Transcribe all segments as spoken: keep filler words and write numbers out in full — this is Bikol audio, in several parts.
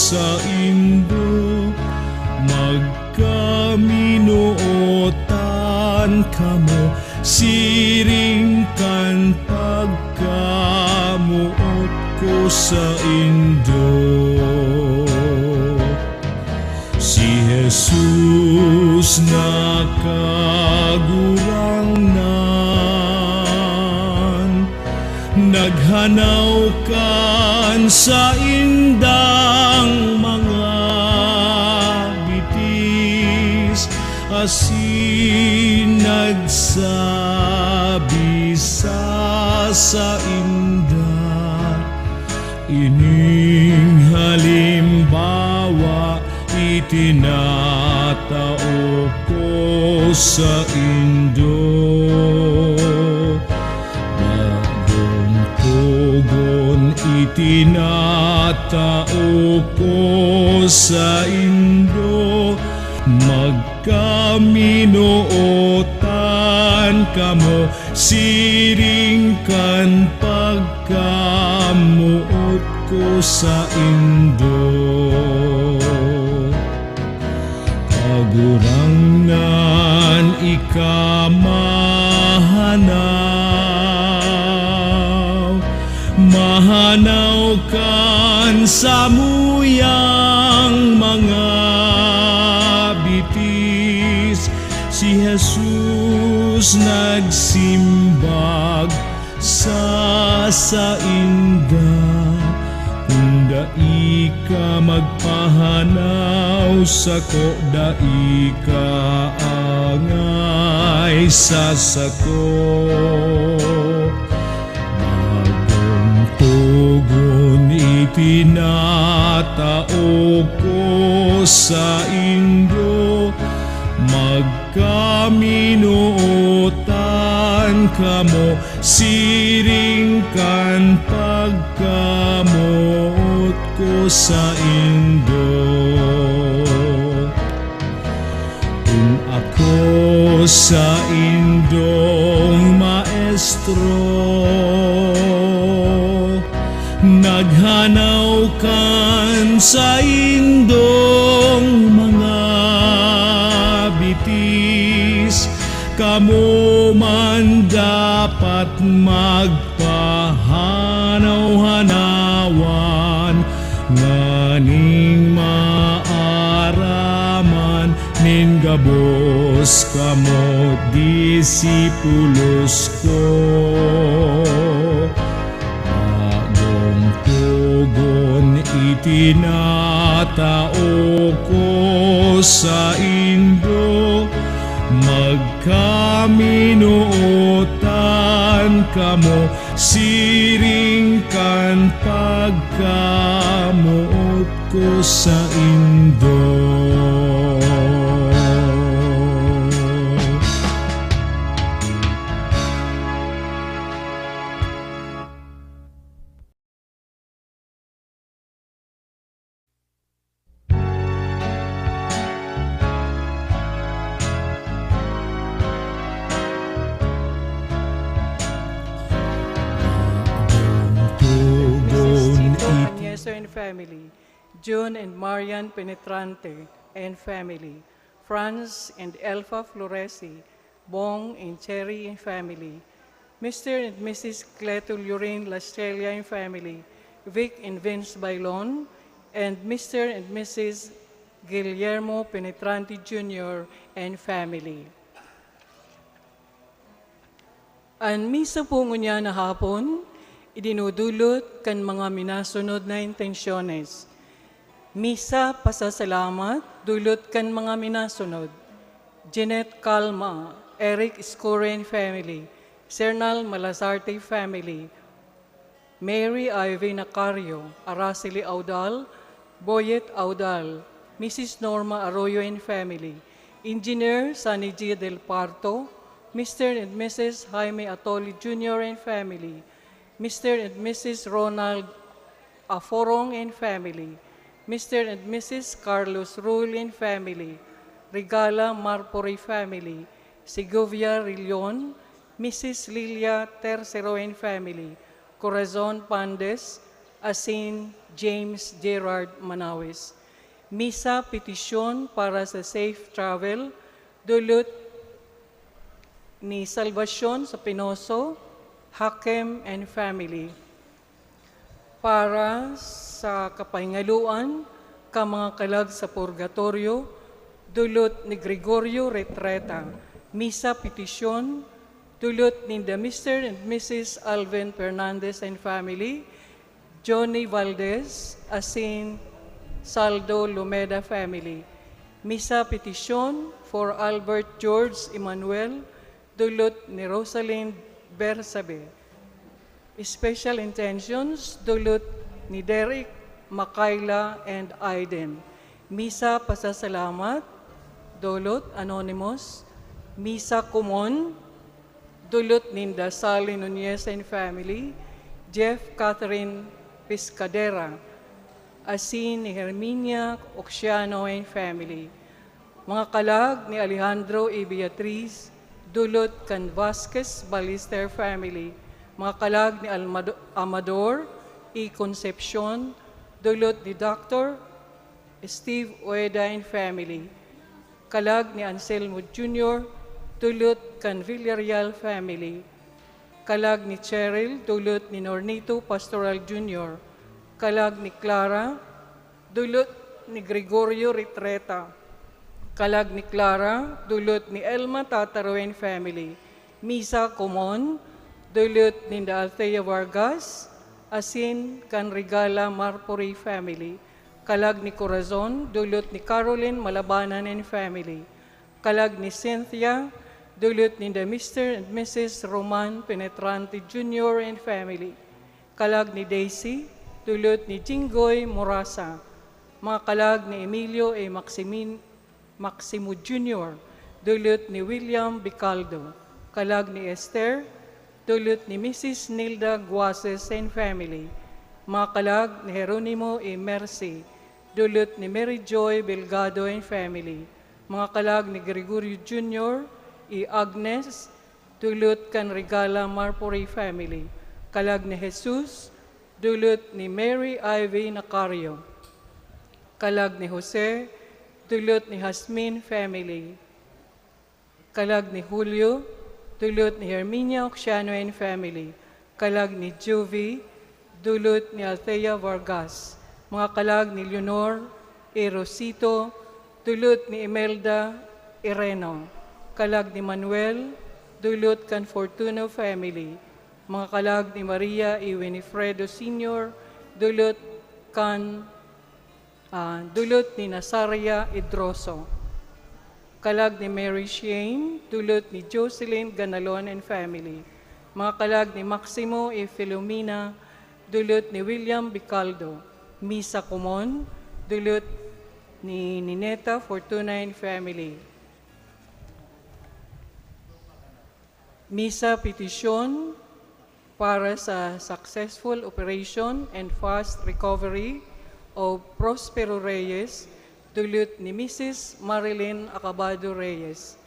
saindo, magkaminootan kamo siring kan pagkamoot ko saindo. Si Jesus na Kagurangnan, naghanaw kan saindang mga bitis, asin nagsabi sa sainda, "Ining halimbawa itinatao ko saindo. Bagong togon itinatao ko saindo, magkaminootan kamo siring kan pagkamoot ko saindo." Kagurangnan, ika mahanaw, mahanaw kan samuyang mga bitis. Si Jesus nagsimbag sa sainda, "Kun dai ka magpahanaw sako, dai ka angay sa sako." Bagong togon itinatao ko saindo, magkaminootan kamo siring kan pagkamoot ko saindo. Kun ako saindong maestro, naghanaw kan saindong mga bitis, kamo man dapat magpahanaw-hanawan nganing maaraman nin gabos kamo disipulos ko. Bagong togon itinatao ko saindo, magkaminootan kamo siring kan pagkamoot ko saindo. Tugon iti Nieso and family, June and Marian Penetrante and family, Franz and Elfa Floresi, Bong and Cherry and family, Mister and Missus Cleto Lurin Lastrelia and family, Vic and Vince Bailon, and Mister and Missus Guillermo Penetrante Junior and family. An misa po ngunyan na hapon, idinudulot kan mga minasunod na intensyones. Misa pasasalamat, dulot kan mga minasunod: Jeanette Calma, Eric Escure and family, Sernal Malazarte family, Mary Ivy Nacario, Araceli Audal, Boyet Audal, Missus Norma Arroyo and family, Engineer Sunny G. Del Parto, Mister and Missus Jaime Atoli Junior and family, Mister and Missus Ronald Aforong and family, Mister and Missus Carlos Rull and family, Regala Marpore family, Segovia Rilon, Missus Lilia Tercero and family, Corazon Pandes, asin James Gerard Manawis. Misa petisyon para sa safe travel, dulot ni Salvacion Sapinoso, Hakem and family. Para sa kapahingaloan kan mga kalag sa purgatorio, dulot ni Gregorio Retreta. Misa petisyon, dulot ninda Mister and Missus Alvin Fernandez and family, Johnny Valdez, asin Saldo Lumeda family. Misa petisyon for Albert George Emmanuel, dulot ni Rosalind Bersabe. Special intentions, dulot ni Derek, Makayla, and Aiden. Misa pasasalamat, dulot anonymous. Misa komon, dulot ninda Sally Nunez and family, Jeff Catherine Piscadera, asin ni Herminia Oxiano and family. Mga kalag ni Alejandro y Beatriz, dulot kan Vasquez Ballester family. Mga kalag ni Almado-, Amador y Concepcion, dulot ni Doctor Steve Ueda and family. Kalag ni Anselmo Junior, dulot kan Villarreal family. Kalag ni Cheryl, dulot ni Nornito Pastoral Junior. Kalag ni Clara, dulot ni Gregorio Retreta. Kalag ni Clara, dulot ni Elma Tataro and family. Misa komon, dulot ninda Althea Vargas, asin kan Regala Marpuri family. Kalag ni Corazon, dulot ni Caroline Malabanan and family. Kalag ni Cynthia, dulot ninda Mister and Missus Roman Penetrante Junior and family. Kalag ni Daisy, dulot ni Jinggoy Morasa. Mga kalag ni Emilio A. Maximin-, Maximo Junior, dulot ni William Bicaldo. Kalag ni Esther, dulot ni Missus Nilda Guases and family. Mga kalag ni Jeronimo A. Mercy, dulot ni Mary Joy Belgado and family. Mga kalag ni Gregorio Junior, y Agnes, dulot kan Regala Marpuri family. Kalag ni Jesus, dulot ni Mary Ivy Nacario. Kalag ni Jose, dulot ni Jasmine family. Kalag ni Julio, dulot ni Herminia Oxiano and family. Kalag ni Juvie, dulot ni Althea Vargas. Mga kalag ni Leonor, y Rosito, dulot ni Imelda Ireno. Kalag ni Manuel, dulot kan Fortuno family. Mga kalag ni Maria y Winifredo Senior, dulot kan, ah, dulot ni Nazaria Idroso. Kalag ni Mary Shane, dulot ni Jocelyn Ganalon and family. Mga kalag ni Maximo y Filomena, dulot ni William Bicaldo. Misa komon, dulot ni Nineta Fortuna and family. Misa petisyon para sa successful operation and fast recovery of Prospero Reyes, dulot ni Missus Marilyn Acabado Reyes.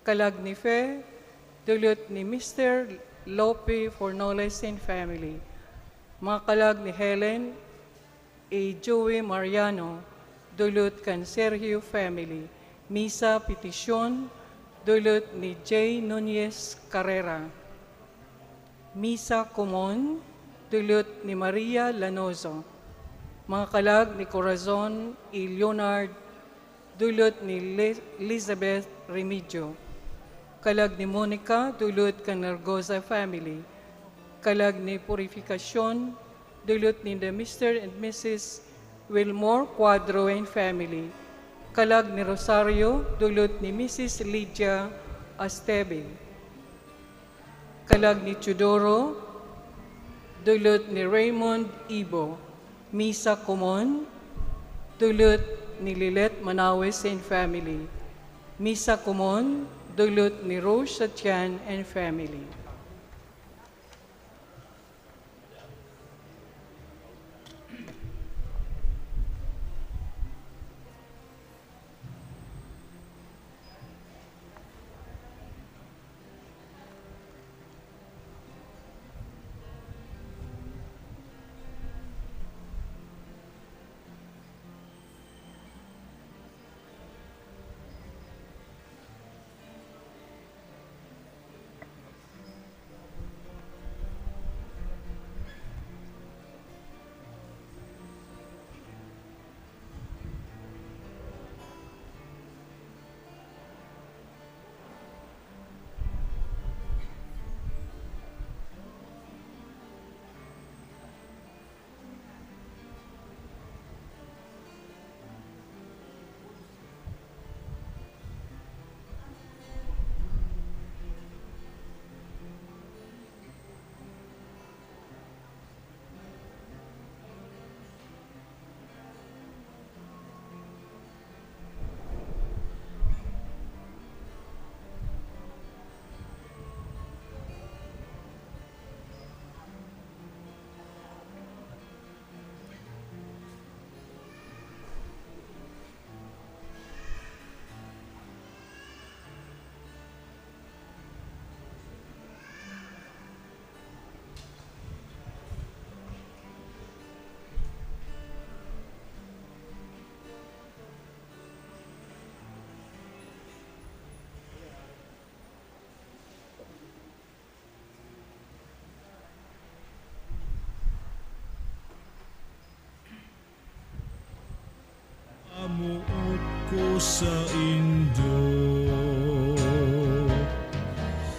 Kalag ni Fe, dulot ni Mister Lope Fornoles and family. Mga kalag ni Helen, y Joey Mariano, dulot kan Sergio family. Misa petisyon, dulot ni Jay Nunez Carrera. Misa komon, dulot ni Maria Lanozo. Mga kalag ni Corazon y Leonard, dulot ni Le-, Elizabeth Remigio. Kalag ni Monica, dulot kan Nargoza family. Kalag ni Purificacion, dulot ninda Mister and Missus Wilmore Cuadro and family. Kalag ni Rosario, dulot ni Missus Lydia Astebe. Kalag ni Teodoro, dulot ni Raymond Ibo. Misa komon, dulot ni Lilet Manawes and family. Misa komon, dulot ni Rose Satian and family. saindo.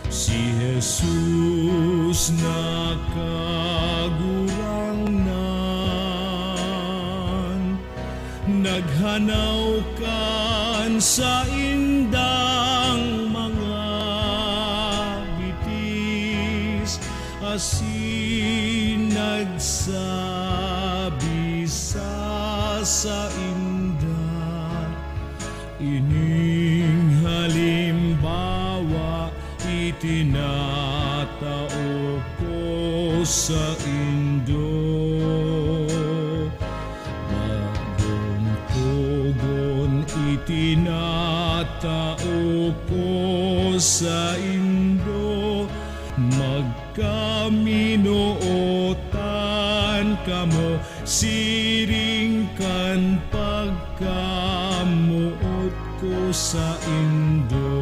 Si Jesus na Kagurangnan, naghanaw kan saindang mga bitis, asin nagsabi sa sainda, "Ining halimbawa itinatao ko saindo. Bagong togon itinatao ko saindo. Magkaminootan kamo siring kan pagkamoot ko saindo."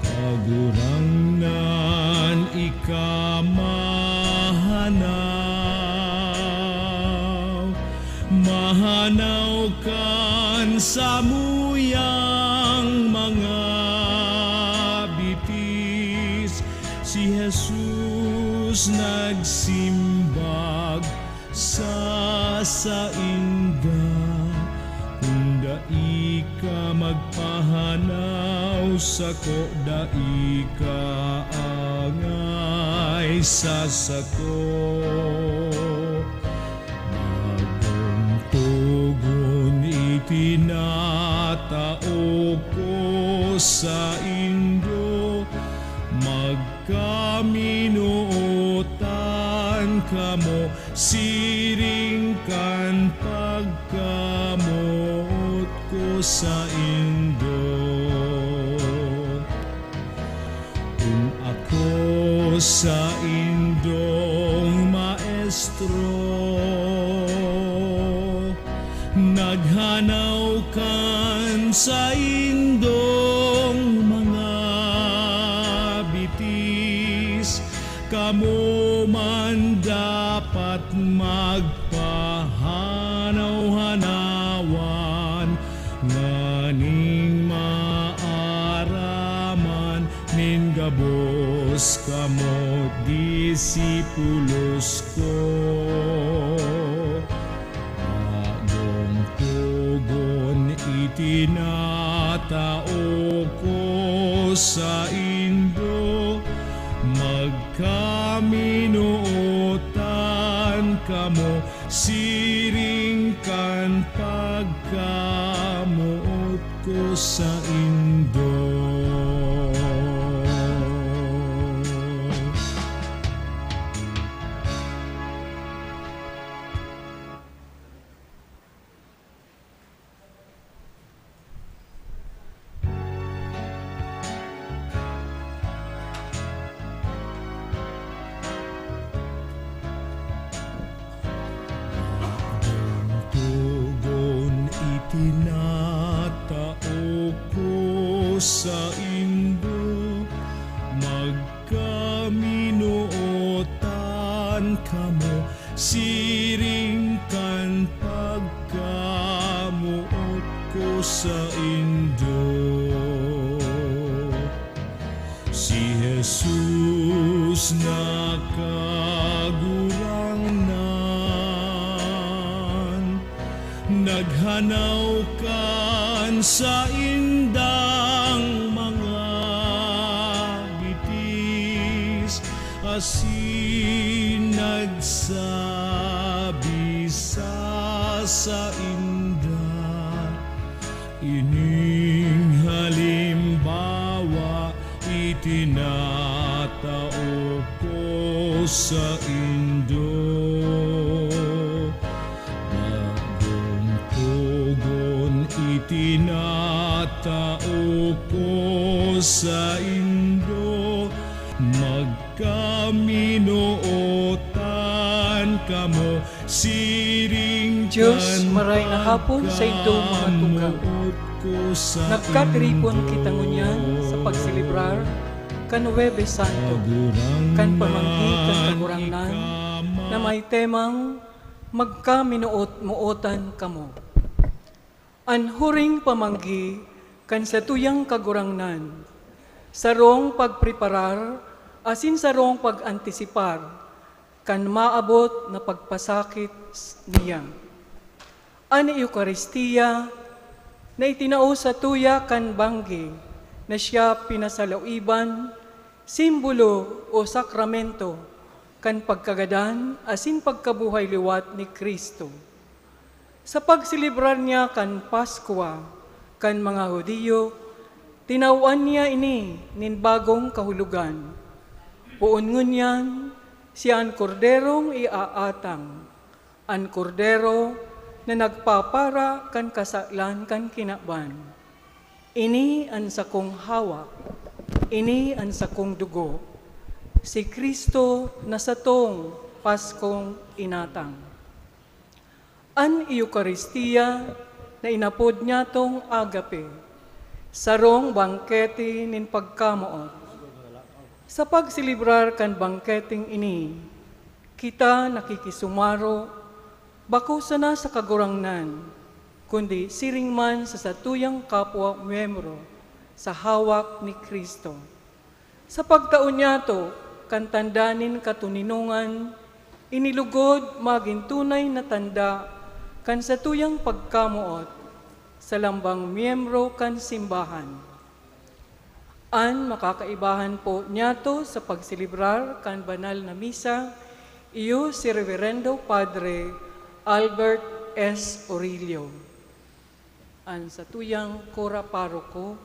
Kagurangnan, ika mahanaw, mahanaw kan samuyang mga bitis. Si Jesus nagsimbag sa sainda, "Kun dai ka magpahanaw sako, dai ka angay sa sako." Bagong togon itinatao ko saindo, magkaminootan kamo siring kan pagkamoot ko saindo. Kun ako saindong maestro, naghanaw kan saindong mga bitis, kamo man dapat magpahanaw-hanawan nganing maaraman nin gabos kamo disipulos ko. Bagong togon itinatao ko saindo, magkaminootan kamo siring kan pagkamoot ko saindo. Ang togon itinatao ko saindo, magkaminootan kamo siring kan pagkamoot ko saindo. Si Jesus na Kagurangnan, naghanaw kan saindang mga bitis, asin nagsabi sa sainda, "Ining halimbawa itinatao ko saindo, bagong togon itinatao ko saindo, magkaminootan kamo siring Diyos, kan maray na hapon sa indong mga tugang. Nagkatiripon kita ngunyan sa pagselebrar kan Huwebes Santo, kan pamanggi kan Kagurangnan, na may temang Magkaminoot-mootan kamo. An huring pamanggi kan satuyang Kagurangnan, sarong pagpreparar asin sarong pag-antisipar kan maabot na pagpasakit niya. An Eukaristia na itinao satuya kan banggi na siya pinasalaoiban, simbolo o sakramento kan pagkagadan asin pagkabuhay liwat ni Cristo. Sa pagselebrar niya kan Paskwa kan mga Judio, tinawan niya ini nin bagong kahulogan. Poon ngunyan, siya an Korderong iaatang, an Kordero na nagpapara kan kasalan kan kinaban. Ini an sakong hawak, ini an sakong dugo, si Cristo na satong Paskong inatang. An Eukaristia na inapod niyatong Agape, sarong bangkete nin pagkamoot. Sa pagselebrar kan bangketeng ini, kita nakikisumaro, bako sana sa Kagurangnan, kundi siring man sa satuyang kapwa miyembro sa hawak ni Cristo. Sa pagtao niyato kan tanda nin katoninongan, ini lugod magin tunay na tanda kan satuyang pagkamoot sa lambang miyembro kan simbahan. An makakaibahan po niyato sa pagselebrar kan banal na misa, iyo si Reverendo Padre Albert S. Orillo, an satuyang kura paroko.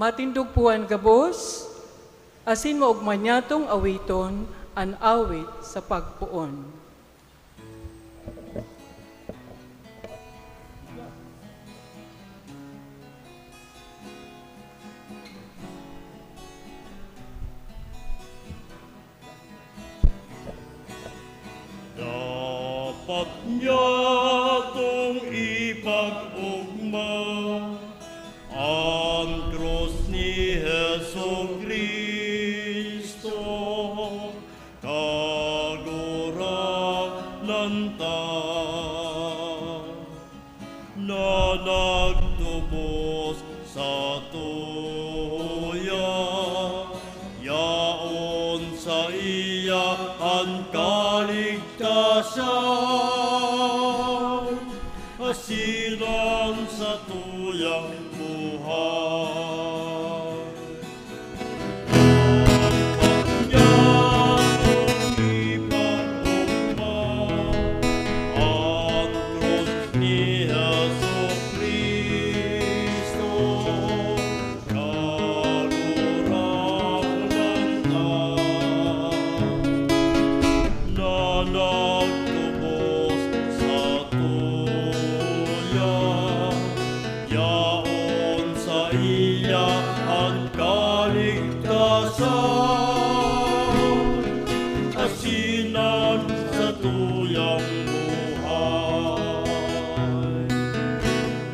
Matindog po an gabos, asin maogma niyatong awiton an awit sa pagpoon. Dapat niyatong ipag-ogma an krus ni Jesu-Cristo, Kagurangnan ta, na nagtubos satuya. Yaon saiya an kaligtasan, asin an satuyang buhay. Dapat niyatong ipag-ogma an krus ni Jesu-Cristo, Kagurangnan ta, na nagtubos satuya. Yaon saiya an kaligtasan, asin an satuyang buhay.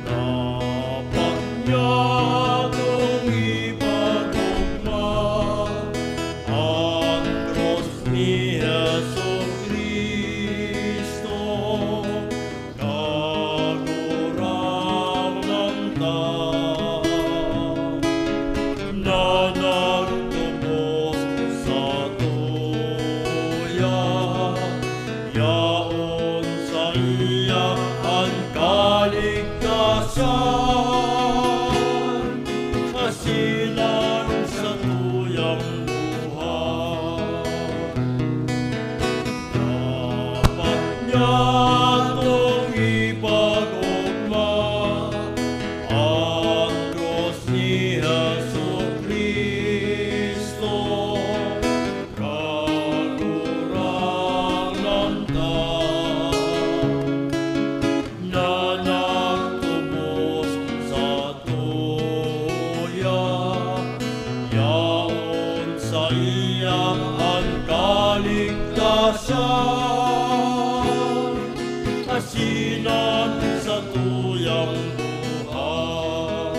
Dapat niyatong ipag-ogma an krus ni Jesu-Cristo, Kagurangnan ta, na nagtubos satuya. Yaon saiya an kaligtasan, asin an satuyang buhay. Dapat niyatong ipag-ogma an krus ni Jesu-Cristo, Kagurangnan ta, na nagtubos satuya. Yaon saiya an kaligtasan, asin an satuyang buhay.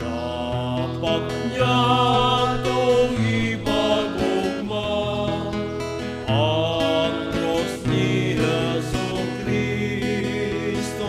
Dapat niyatong ipag-ogma an krus ni Jesu-Cristo.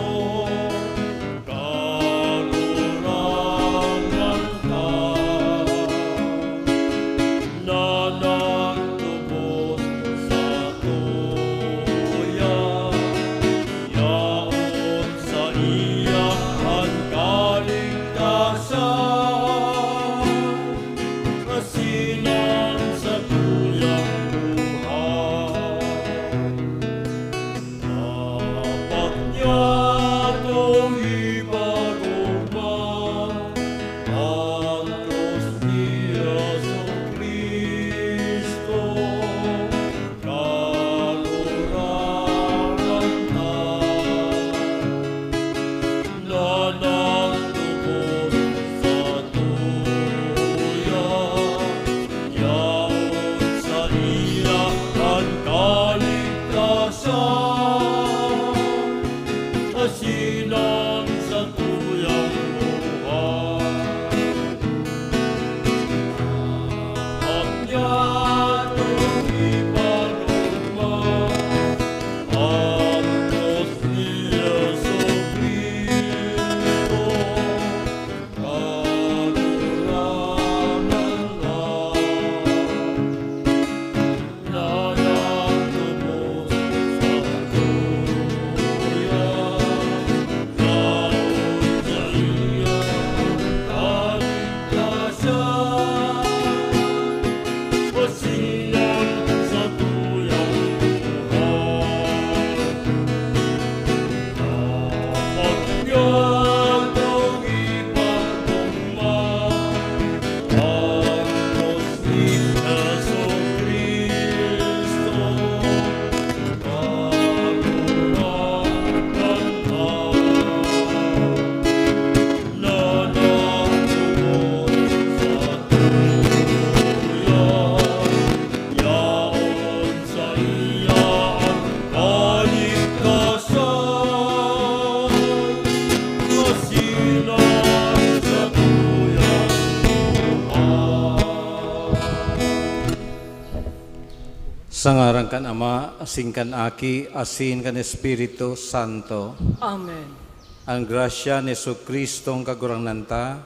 Sa ngaran kan Ama, asin kan Aki, asin kan Espiritu Santo. Amen. An grasya ni Jesu-Cristong Kagurangnan ta,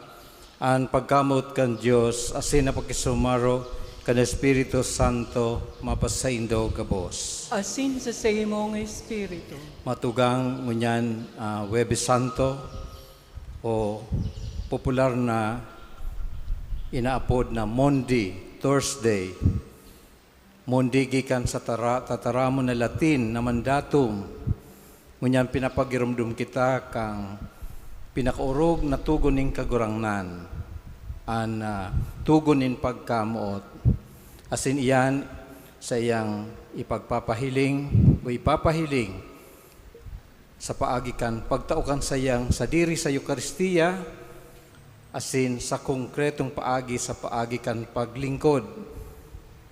an pagkamoot kan Dios, asin an pakisumaro kan Espiritu Santo, mapasaindo gabos. Asin sa saimong espiritu. Matugang ngunyan, ah, Huwebes Santo, o popular na inaapod na Maundy, Thursday. Maundy gikan sa tara-, tataramon na Latin na mandatum. Ngunyan pinapagiromdom kita kan pinakaorog na togon nin Kagurangnan, an, ah, togon nin pagkamoot. Asin iyan saiyang ipagpapahiling o ipapahiling sa paagi kan pagtao kan saiyang sadiri sa Eukaristia, asin sa konkretong paagi sa paagi kan paglingkod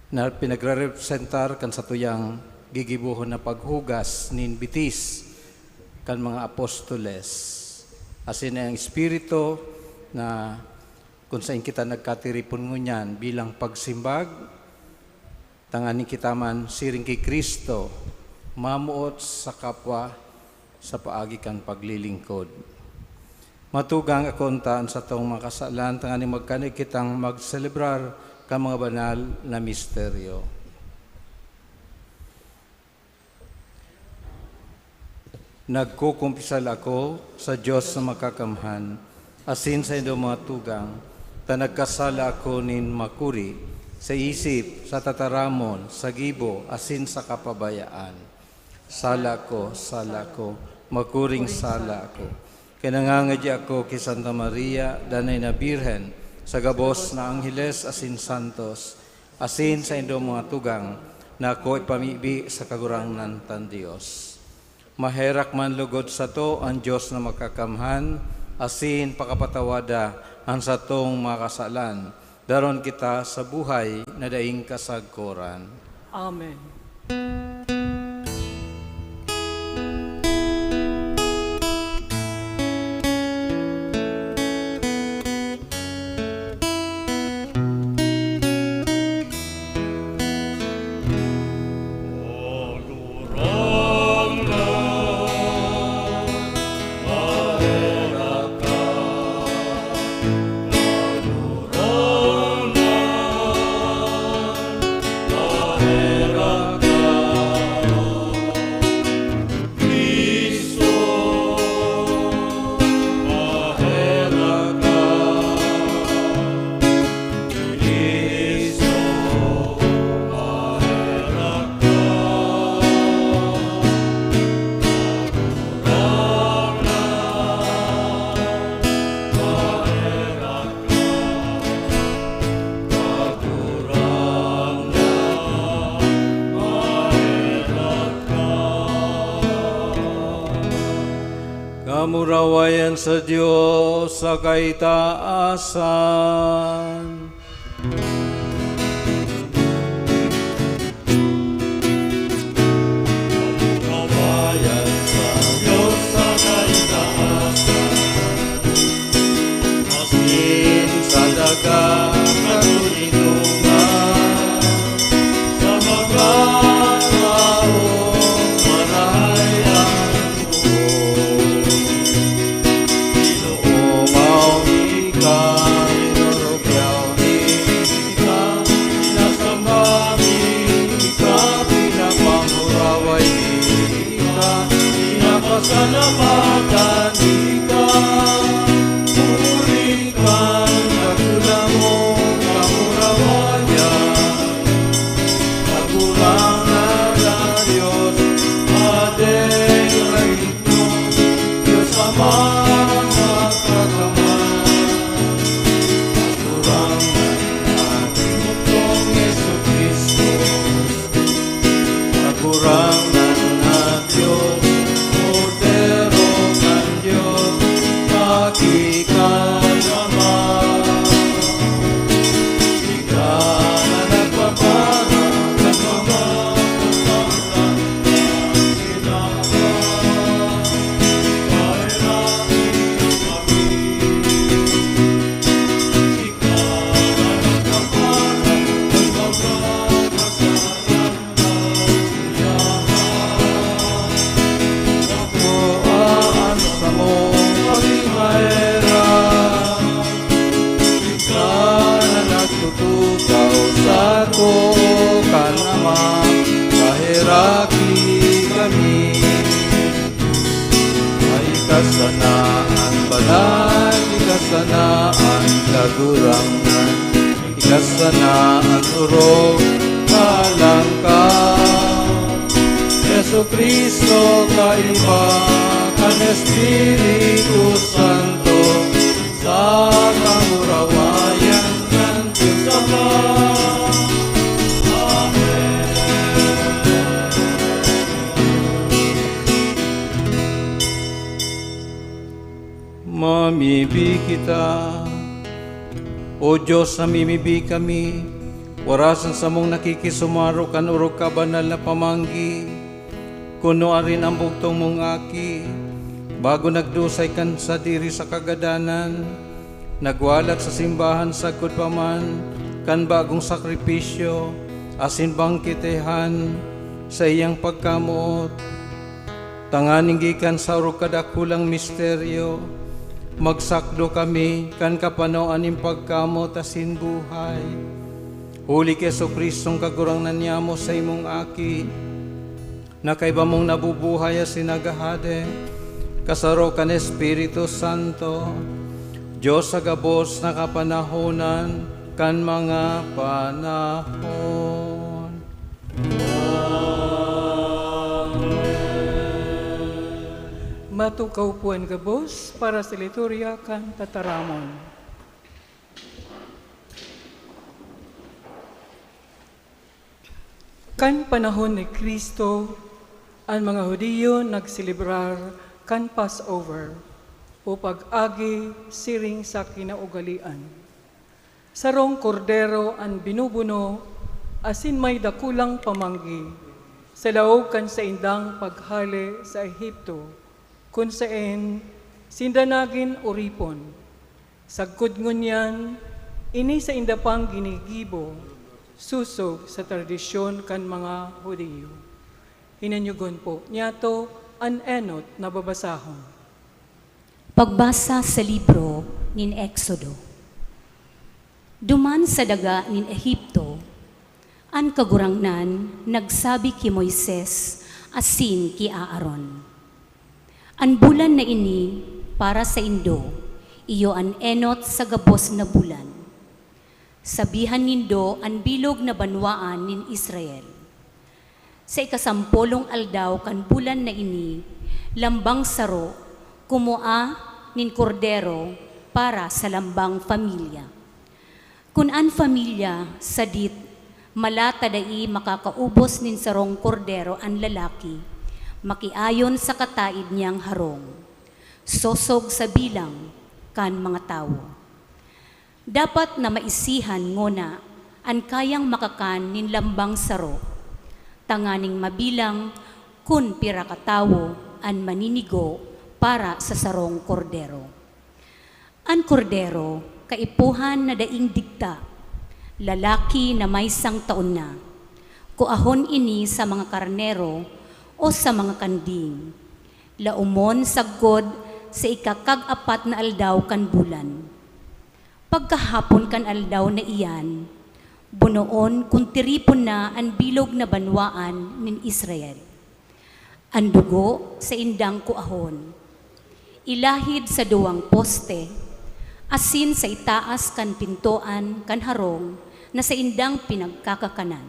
na pinagrerepresentar kan satuyang gigibohon na paghugas nin bitis kan mga apostoles, asin ang Espiritu na kun saen kita nagkatiripon ngunyan bilang pagsimbag, tanganing kita man, siring ki Cristo, mamoot sa kapwa sa paagi kan paglilingkod. Matugang akonta an satong mga kasalan, tanganing magkanig kitang magselebrar kan mga banal na misteryo. Nagkukumpisal ako sa Dios na Makakamhan, asin saindong mga tugang, ta nagkasala ako nin makuri, sa isip, sa tataramon, sa gibo, asin sa kapabayaan. Sala ko, sala ko, makuring sala ako. Kaya nangangadya ako ki Santa Maria, danay na Birhen, sa gabos na angheles asin santos, asin saindong mga tugang, na ako ipamibi sa Kagurangnan tang Dios. Maherak man logod sato an Dios na Makakamhan, asin pakapatawada an satong mga kasalan, daron kita sa buhay na daing kasagkoran. Amen. Kamurawayan sa Dios sa kaitaasan. Kamurawayan sa Dios sa kaitaasan. Asin sa daga na tulinungan, sa mga taong marahay ang loob. Ginoo, mauni ka, inurugyaw mi ka, inasamba mi ka, pinapanguraway mi ka, pinapasalamatan mi ka. Puri kan dakula mong kamurawayan, Kagurangnan na Dios, Hadeng Reyno, Dios Ama, Makakamhan. Sana an Kagurangnan, ika sana an orog, kalang ka. Jesu-Cristo, kaiba kan Espiritu Santo, sa kamurawayan kan Dios Ama. Amen. Mamibi kita. O Dios, namimibi kami, warasan samong nakikisumaro kan orog kabanal na pamanggi, kuno arin an bugtong mong Aki, bago nagdusay kan sadiri sa kagadanan, nagwalat sa simbahan sagkod pa man kan bagong sakripisyo asin bangketehan sa iyang pagkamoot. Tanganing gikan sa orog kadakulang misteryo, magsakdo kami kan kapanoan nin pagkamoot asin buhay. Huli ki Jesu-Cristong Kagurangnan niyamo, sa imong Aki, na kaiba mong nabubuhay asin naghahade, kasaro kan Espiritu Santo, Dios sa gabos na kapanahonan kan mga panahon. Matukaw po an gabos para sa liturya kan tataramon. Kan panahon ni Cristo, an mga Judio nagselebrar kan Passover o pag-agi siring sa kinaugalean. Sarong kordero an binubuno asin may dakulang pamanggi sa laog kan saindang paghale sa Egipto, kun saen sinda nagin oripon. Sagkod ngunyan, ini sainda pang ginigibo sosog sa tradisyon kan mga Judio. Hinanyogon po niyato an enot na babasahon. Pagbasa sa libro nin Exodo. Duman sa daga nin Egipto, an Kagurangnan nagsabi ki Moises asin ki Aaron, "An bulan na ini para saindo, iyo an enot sa gabos na bulan. Sabihan nindo an bilog na banwaan nin Israel, 'Sa ikasampolong aldaw kan bulan na ini, lambang saro, kumua nin kordero para sa lambang familya. Kun an familya sadit mala ta dai makakaubos nin sarong kordero an lalaki, makiayon sa kataed niyang harong, sosog sa bilang kan mga tawo. Dapat na maisihan ngona an kayang makakan nin lambang saro, tanganing mabilang kun pira ka tawo an maninigo para sa sarong kordero. An kordero, kaipuhan na daing digta, lalaki na may sangtaon na. Kuahon ini sa mga karnero o sa mga kanding. Laomon sagkod sa ikakag-apat na aldaw kan bulan. Pagkahapon kan aldaw na iyan, bunoon kun tiripon na an bilog na banwaan nin Israel. An dugo saindang kuahon, ilahid sa duwang poste, asin sa itaas kan pintoan kan harong na saindang pinagkakakanan.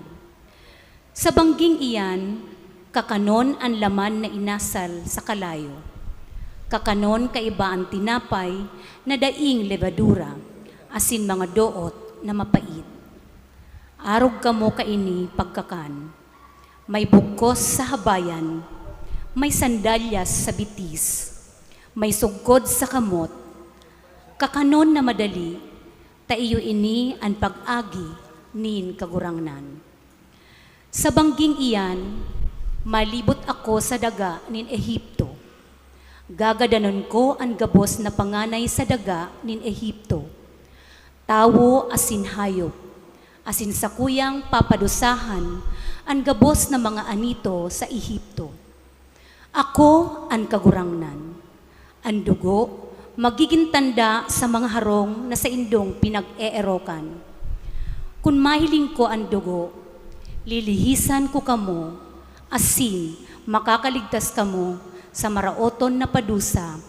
Sa bangging iyan, kakanon an laman na inasal sa kalayo. Kakanon kaiba an tinapay na daing lebadura, asin mga doot na mapait. Arog kamo kaini pagkakan. May bugkos sa habayan, may sandalyas sa bitis, may sugkod sa kamot. Kakanon na madali, ta iyo ini an pag-agi nin Kagurangnan. Sa bangging iyan, malibot ako sa daga nin Egipto. Gagadanon ko an gabos na panganay sa daga nin Egipto, tawo asin hayop, asin sakuyang papadusahan an gabos na mga anito sa Egipto. Ako an Kagurangnan. An dugo magigin tanda sa mga harong na saindong pinag-eerokan. Kun mahiling ko an dugo, lilihisan ko kamo, asin makakaligtas kamo sa maraoton na padusa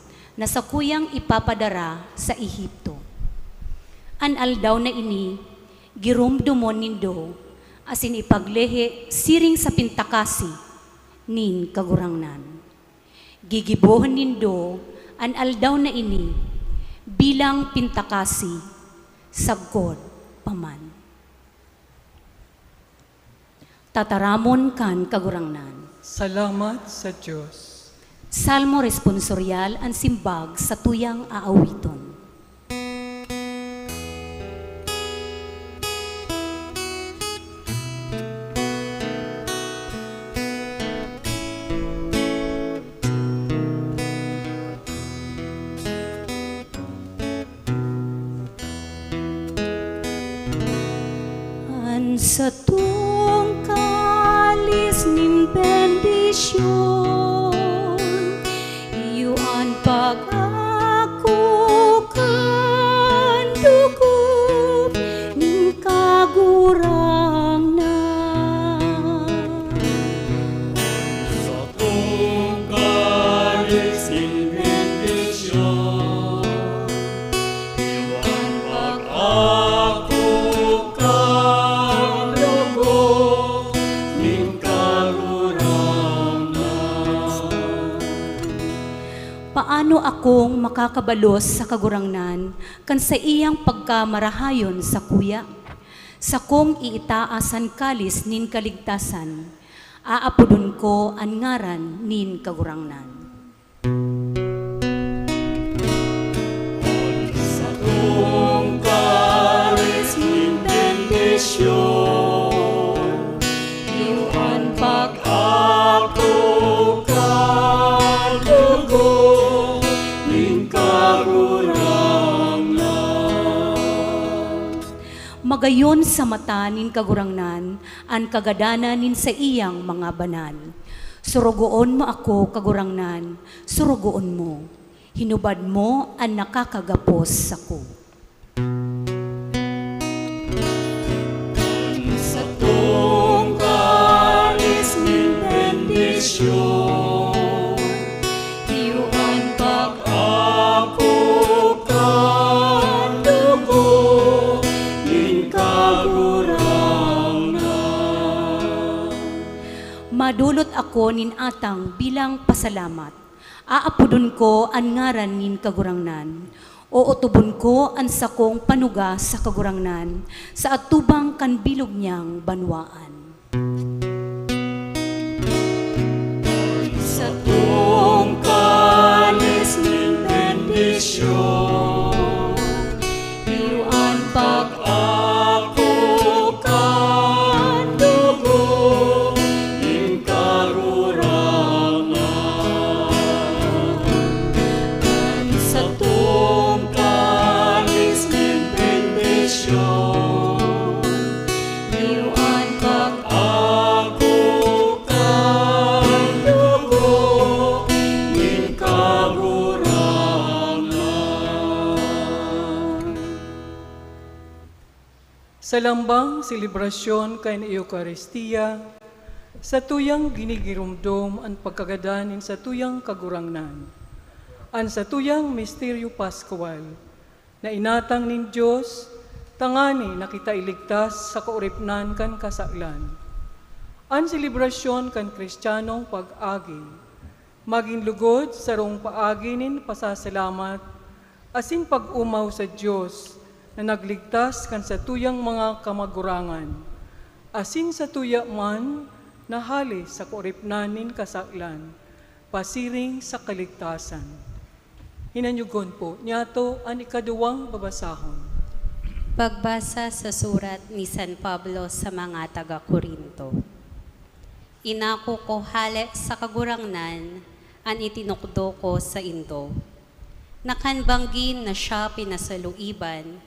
na sakuyang ipapadara sa Ehipto. An aldaw na ini, giromdomon nindo asin ipaglehe siring sa pintakasi nin Kagurangnan. Gigibohon nindo an aldaw na ini bilang pintakasi sagkod pa man. Tataramon kan Kagurangnan. Salamat sa Dios. Salmo responsoryal, an simbag sa tuyang aawiton. An satong kalis nin bendisyon, iyo an pag-ako kan dugo nin Kagurangnan. Satong kalis nin bendisyon, iyo an pag-ako kan dugo nin Kagurangnan. Paano akong makakabalos sa Kagurangnan kan saiyang pagkamarahayon sakuya? Sakong iitaas an kalis nin kaligtasan, aapodon ko an ngaran nin Kagurangnan. An satong kalis nin bendisyon, iyo an pag-ako kan dugo nin Kagurangnan. Magayon sa mata nin Kagurangnan an kagadanan nin saiyang mga banal. Sorogoon mo ako, Kagurangnan, sorogoon mo. Hinubad mo an nakakagapos sako. An satong kalis nin bendisyon, iyo an pag-ako kan dugo nin Kagurangnan. Madolot ako nin atang bilang pasalamat. Aapodon ko an ngaran nin Kagurangnan. Ootobon ko an sakong panuga sa Kagurangnan sa atubang kan bilog niyang banwaan. Satong kalis nin bendisyon, iyo an pag-ako kan dugo nin Kagurangnan. An satong kalis nin bendisyon, iyo an pag-ako kan dugo nin Kagurangnan. Sa lambang selebrasyon kan Eukaristia, satuyang ginigiromdom an pagkagadan nin satuyang Kagurangnan, an satuyang misteryo Pascual, na inatang nin Dios tangani na kita iligtas sa kaoripnan kan kasalan. An selebrasyon kan Kristiyanong pag-agi magin lugod sarong paagi nin pasasalamat asin pag-omaw sa Dios na nagligtas kan satuyang mga kamagurangan, asin satuya man na hale sa kaoripnan nin kasalan, pasiring sa kaligtasan. Hinanyugon po niyato an ikaduwang babasahon. Pagbasa sa surat ni San Pablo sa mga taga Corinto. Inako ko hale sa Kagurangnan an itinukdo ko saindo, na kan banggi na siya pinasaluiban,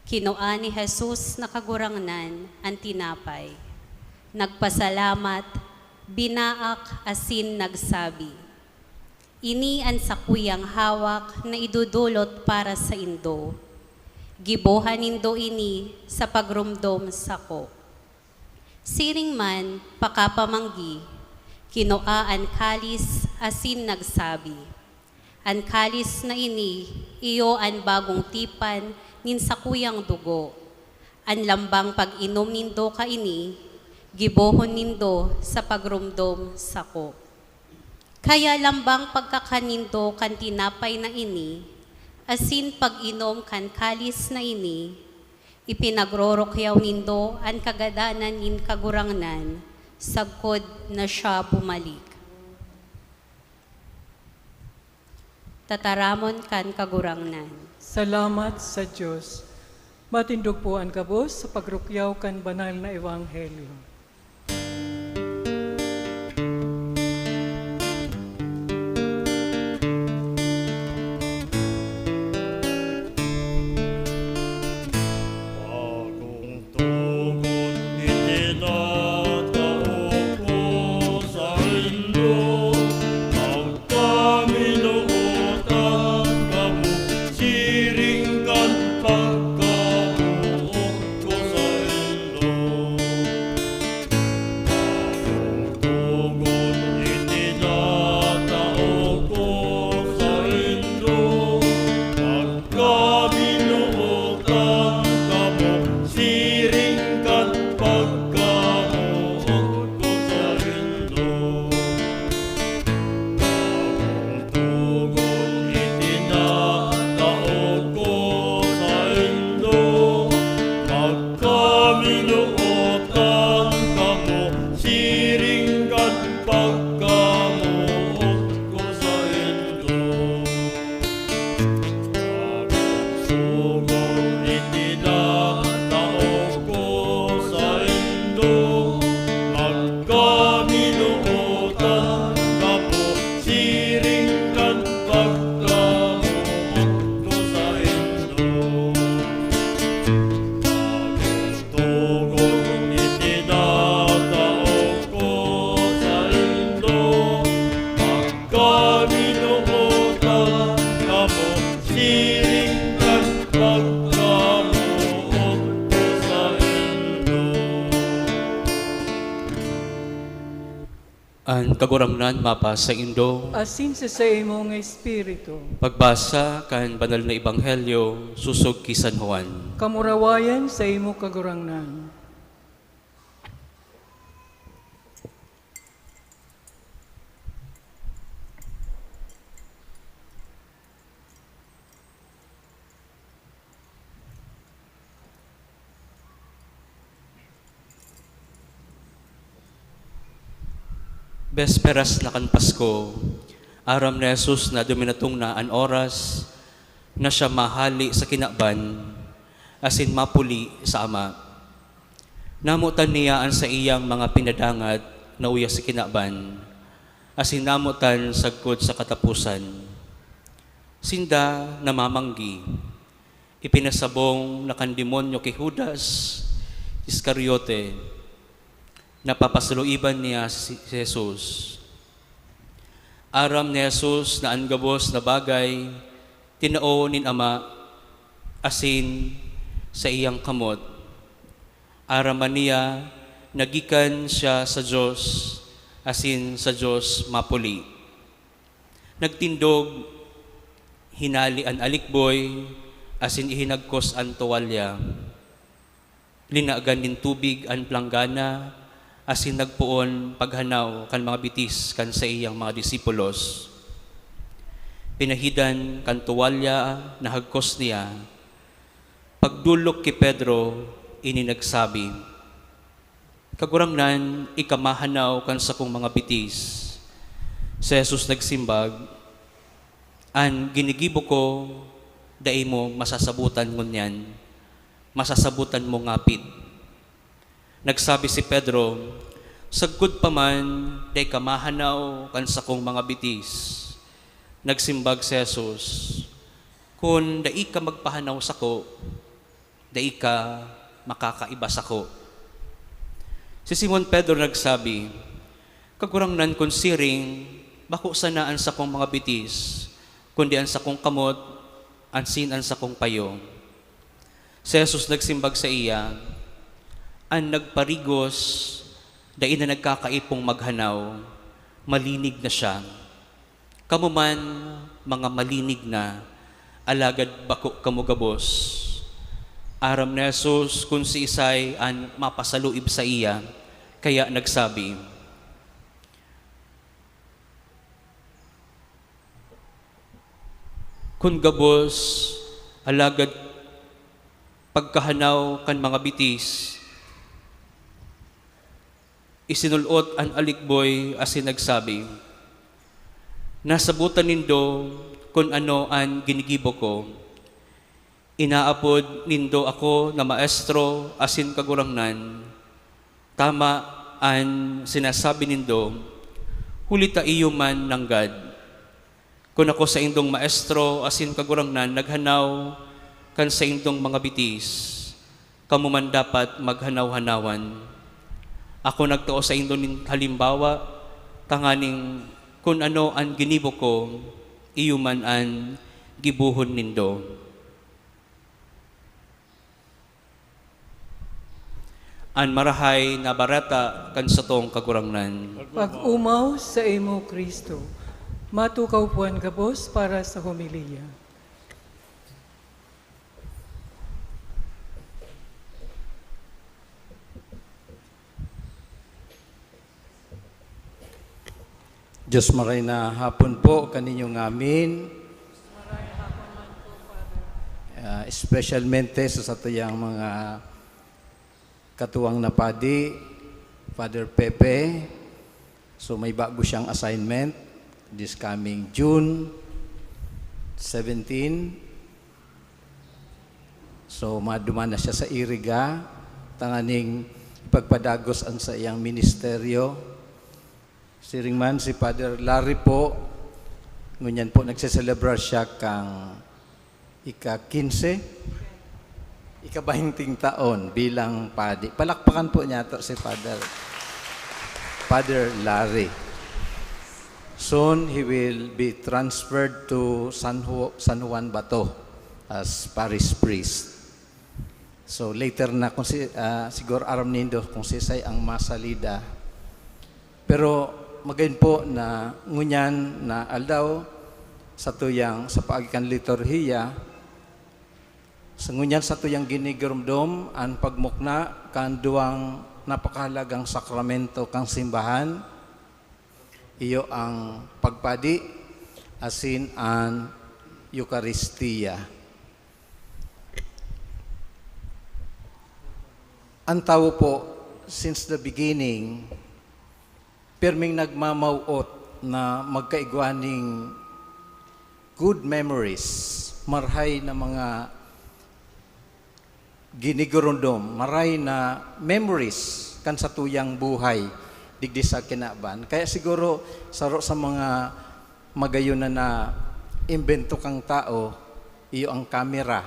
kinua ni Jesus na Kagurangnan an tinapay, nagpasalamat, binaak asin nagsabi, "Ini an sakuyang hawak na idodolot para saindo. Giboha nindo ini sa pagromdom sako." Siring man, pakapamanggi, kinua an kalis asin nagsabi, An kalis na ini iyo an bagong tipan nin sakuyang dugo. An lambang pag-inom nindo kaini, gibohon nindo sa pagromdom sako. Kaya lambang pagkakan nindo kan tinapay na ini, asin pag-inom kan kalis na ini, ipinagrorukyaw nindo an kagadanan nin Kagurangnan, sagkod na siya bumalik. Tataramon kan Kagurangnan. Salamat sa Diyos. Matindog po an gabos sa pagrukyaw kan banal na ebanghelyo. Togon itinatao ko saindo, magkaminootan kamo siring kan pagkamoot ko saindo. Togon itinatao ko saindo, magkaminootan kamo siring kan pagkamoot ko saindo. Togon itinatao ko saindo, magkaminootan kamo siring kan pagkamoot ko saindo. Togon itinatao ko saindo, magkaminootan kamo siring kan pagkamoot ko saindo. Togon itinatao ko saindo, magkaminootan kamo siring kan pagkamoot ko saindo. An Kagurangnan mapasaindo. Asin sa saimong espiritu. Pagbasa kan Banal na Ebanghelyo sosog ki San Juan. Kamurawayan saimo, Kagurangnan. Besperas na kan Pasko, aram ni Jesus na duminatong na an oras na siya mahale sa kinaban asin mapuli sa Ama. Namotan niya an saiyang mga pinadangat na uya sa kinaban, asin namotan sagkod sa kataposan. Sinda namamanggi. Ipinasabong na kan demonyo ki Judas Iscariote na papasaloiban niya si Jesus. Aram ni Jesus na an gabos na bagay tinao nin Ama asin saiyang kamot. Aram man niya na gikan siya sa Dios asin sa Dios mapuli. Nagtindog, hinale an alikboy, asin ihinagkos an tuwalya. Linagan nin tubig an planggana, asin nagpoon paghanaw kan mga bitis kan saiyang mga disipulos. Pinahidan kan tuwalya na hagkos niya. Pagdolok ki Pedro, ini nagsabi, "Kagurangnan, ika mahanaw kan sakong mga bitis." Si Jesus nagsimbag, "An ginigibo ko, dai mo masasabotan ngunyan. Masasabotan mo ngapit." Nagsabi si Pedro, "Sagkod pa man, dai ka mahanaw kan sakong mga bitis." Nagsimbag si Jesus, "Kun dai ka magpahanaw sako, dai ka makakaiba sako." Si Simon Pedro nagsabi, "Kagurangnan, kun siring, bako sana an sakong mga bitis, kundi an sakong kamot, asin an sakong payo." Si Jesus nagsimbag saiya, "An nagparigos, dai na nagkakaipong maghanaw, malinig na siya." Kamo man, mga malinig na, alagad bako kamo gabos. Aram ni Jesus kun siisay an mapasaluib saiya, kaya nagsabi, "Kun gabos, alagad pagkahanaw kan mga bitis, isinul-ot an alikboy asin nagsabi, 'Nasabotan nindo kun ano an ginigibo ko. Inaapod nindo ako na Maestro asin Kagurangnan.' Tama an sinasabi nindo, huli ta iyo man nanggad. Kun ako saindong Maestro asin Kagurangnan, naghanaw kan saindong mga bitis, kamo man dapat maghanaw-hanawan. Ako nagtao saindo nin halimbawa, tanganing kun ano an ginibo ko, iyo man an gibohon nindo." An Marahay na Bareta kan satong Kagurangnan. Pag-omaw saimo, Cristo. Matukaw po an gabos para sa homilya. Diyos, maray na hapon po kaninyong ngamin. Ah, espesyalmente sa satuyang mga katuwang na padi, Father Pepe. So, may bago siyang assignment this coming June seventeen. So, maduman na siya sa Iriga, tanganing ipagpadagos ang saiyang ministeryo. Siring man si Father Larry po, ngunyan po nagseselebrar siya kang ika-kinse, ika-baynting taon bilang padi. Palakpakan po niyato si Father, Father Larry. Soon, he will be transferred to San Ju-, San Juan Bato as parish priest. So, later na kung si, ah, siguro aram nindo kung sisay ang masalida. Pero magayon po na ngunyan na aldaw, satuyang, sa paagi kan liturhiya, sa ngunyan satuyang ginigiromdom an pagmukna kan duwang napakahalagang sakramento kan simbahan, iyo ang pagpadi asin an Eukaristia. An tawo po, since the beginning, pirming nagmamawot na magkaigwa ning good memories, marhay na mga ginigurundom, maray na memories kan satuyang buhay digdi sa kinaban. Kaya siguro, saro sa mga magayon na naimbento kang tao, iyo ang kamera.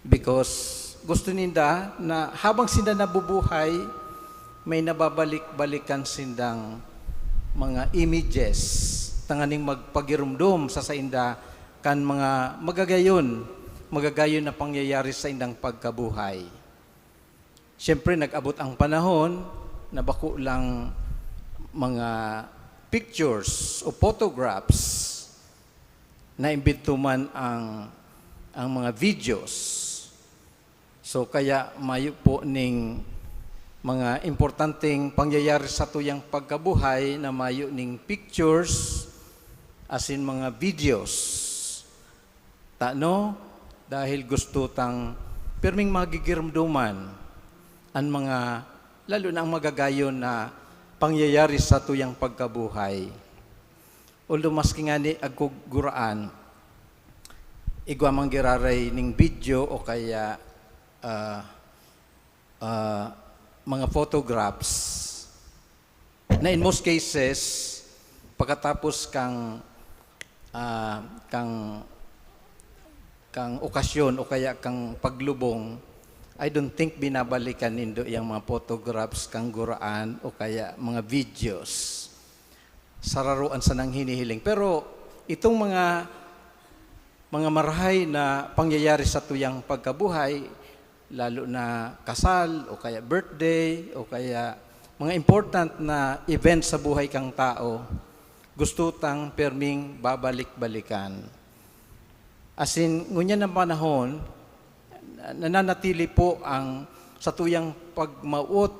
Because gusto ninda na habang sinda nabubuhay, may nababalik-balikan sindang mga images, tanganing magpagirumdom sa sainda kan mga magagayon, magagayon na pangyayari sa indang pagkabuhay. Siyempre, nag-abot ang panahon na bako lang mga pictures o photographs, naimbento man ang, ang mga videos. So, kaya mayo po ning mga importanteng pangyayari sa tuyang pagkabuhay na mayo ning pictures asin mga videos. Tano? Dahil gusto tang pirming magigiromdoman an mga, lalo na ang magagayon na pangyayari sa tuyang pagkabuhay. Although maski ngani agkuguraan, igwa man giraray ning video o kaya, ah, ah, mga photographs na in most cases, pagkatapos kang, ah, kang, kang okasyon o kaya kang paglubong, I don't think binabalikan nindo yang mga photographs kang guraan o kaya mga videos. Sararoan sanang hinihiling. Pero itong mga, mga marahay na pangyayari sa tuyang pagkabuhay, lalo na kasal o kaya birthday o kaya mga important na event sa buhay kang tao, gusto tang perming babalik-balikan. Asin, ngunyan na panahon, nananatili po ang satuyang pagmawot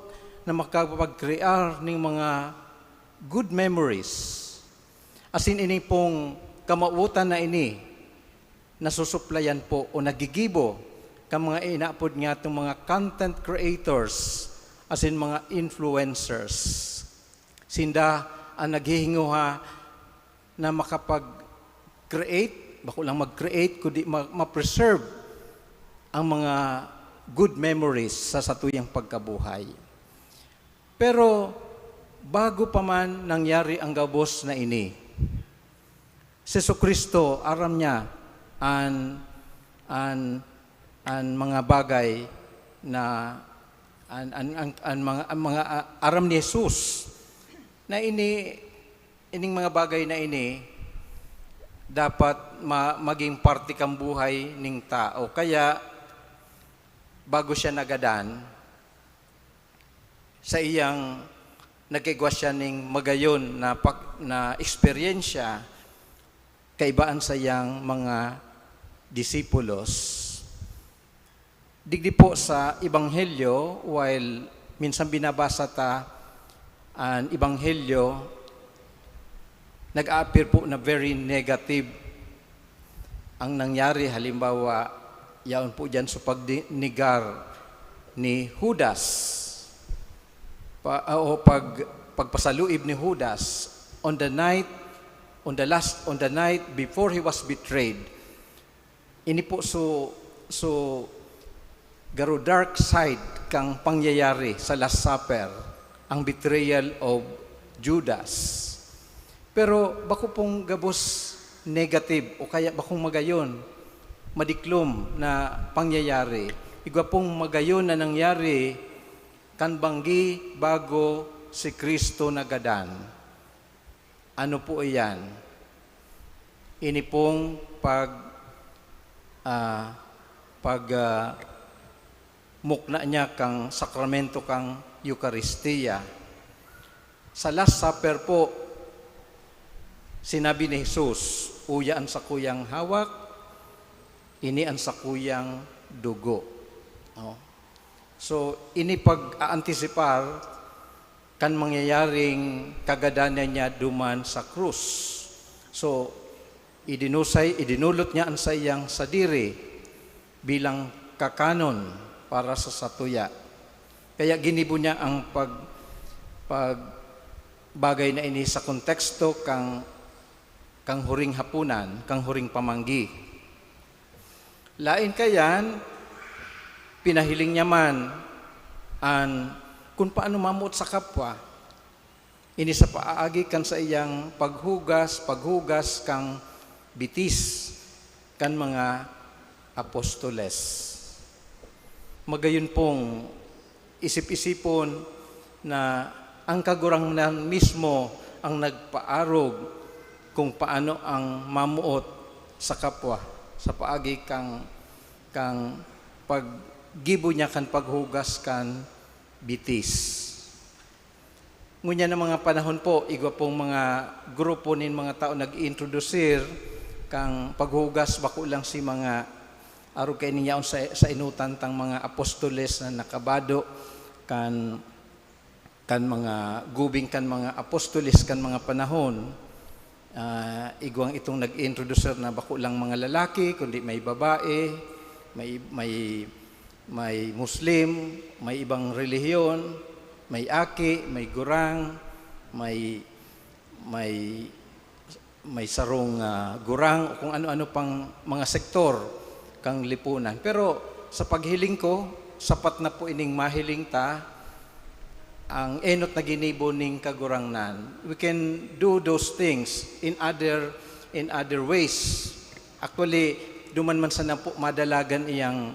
na makapag-crear ning mga good memories. Asin, ini pong kamawotan na ini, nasusuplayan po o nagigibo kan mga inaapod niyatong mga content creators asin mga influencers. Sinda an naghihinguha na makapag-create, bako lang mag-create, kundi ma-, ma-preserve ang mga good memories sa satuyang pagkabuhay. Pero bago pa man nangyari ang gabos na ini, si Jesu-Cristo, aram niya an, an, an mga bagay na, an, an, an, an mga, an mga, ah, aram ni Jesus na ini, ining mga bagay na ini dapat ma-, maging parte kan buhay ning tao. Kaya, bago siya nagadan, saiyang nagkaigwa siya ning magayon na pak-, na eksperyensya kaiba an saiyang mga disipulos. Digdi po sa Ebanghelyo, while minsan binabasa ta an Ebanghelyo, nag-a-appear po na very negative ang nangyari. Halimbawa, yaon po diyan sa pagdi-, negar ni Judas, pa-, o pag-, pagpasaluib ni Judas on the night, on the last, on the night before he was betrayed. Ini po so, so garo dark side kang pangyayari sa Last Supper, ang betrayal of Judas. Pero bako pong gabos negative o kaya bakong magayon, madiklom na pangyayari. Igwa pong magayon na nangyari kan banggi bago si Cristo nagadan. Ano po iyan? Ini pong pag-, ah, pag, ah, mukna niya kang sakramento kang Eukaristia. Sa Last Supper po, sinabi ni Jesus, "Uya an sakuyang hawak, ini an sakuyang dugo." Oh. So, ini pag-aantisipar kan mangyayaring kagadanan niya duman sa krus. So, idinusay, idinulot niya an saiyang sadiri bilang kakanon para sa satuya. Kaya ginibo niya ang pag-, pag-, bagay na ini sa konteksto kang, kang huring hapunan, kang huring pamanggi. Lain kaiyan, pinahiling niya man an kun paano mamoot sa kapwa. Ini sa paagi kan saiyang paghugas, paghugas kan bitis kan mga apostoles. Magayon pong isip-isipon na ang Kagurangnan mismo ang nagpaarog kung paano ang mamoot sa kapwa sa paagi kang, kang paggibo niya kan paghugas kan bitis. Ngunyan na mga panahon po, igwa pong mga grupo nin mga tao nag-iintrodusir kang paghugas, bako lang si mga, arog kaini yaon sa, sa enotan tang mga apostoles na nakabado kan, kan mga gubing kan mga apostoles kan mga panahon. Ah, igwang itong nag-introducer na bako lang mga lalaki, kundi may babae, may, may, may Muslim, may ibang relihiyon, may aki, may gurang, may, may, may sarong, ah, gurang, o kung ano-ano pang mga sektor kang lipunan. Pero sa paghiling ko, sapat na po ining mahiling ta, ang enot na ginibo ning Kagurangnan. We can do those things in other, in other ways. Actually, duman man sana po madalagan iyang,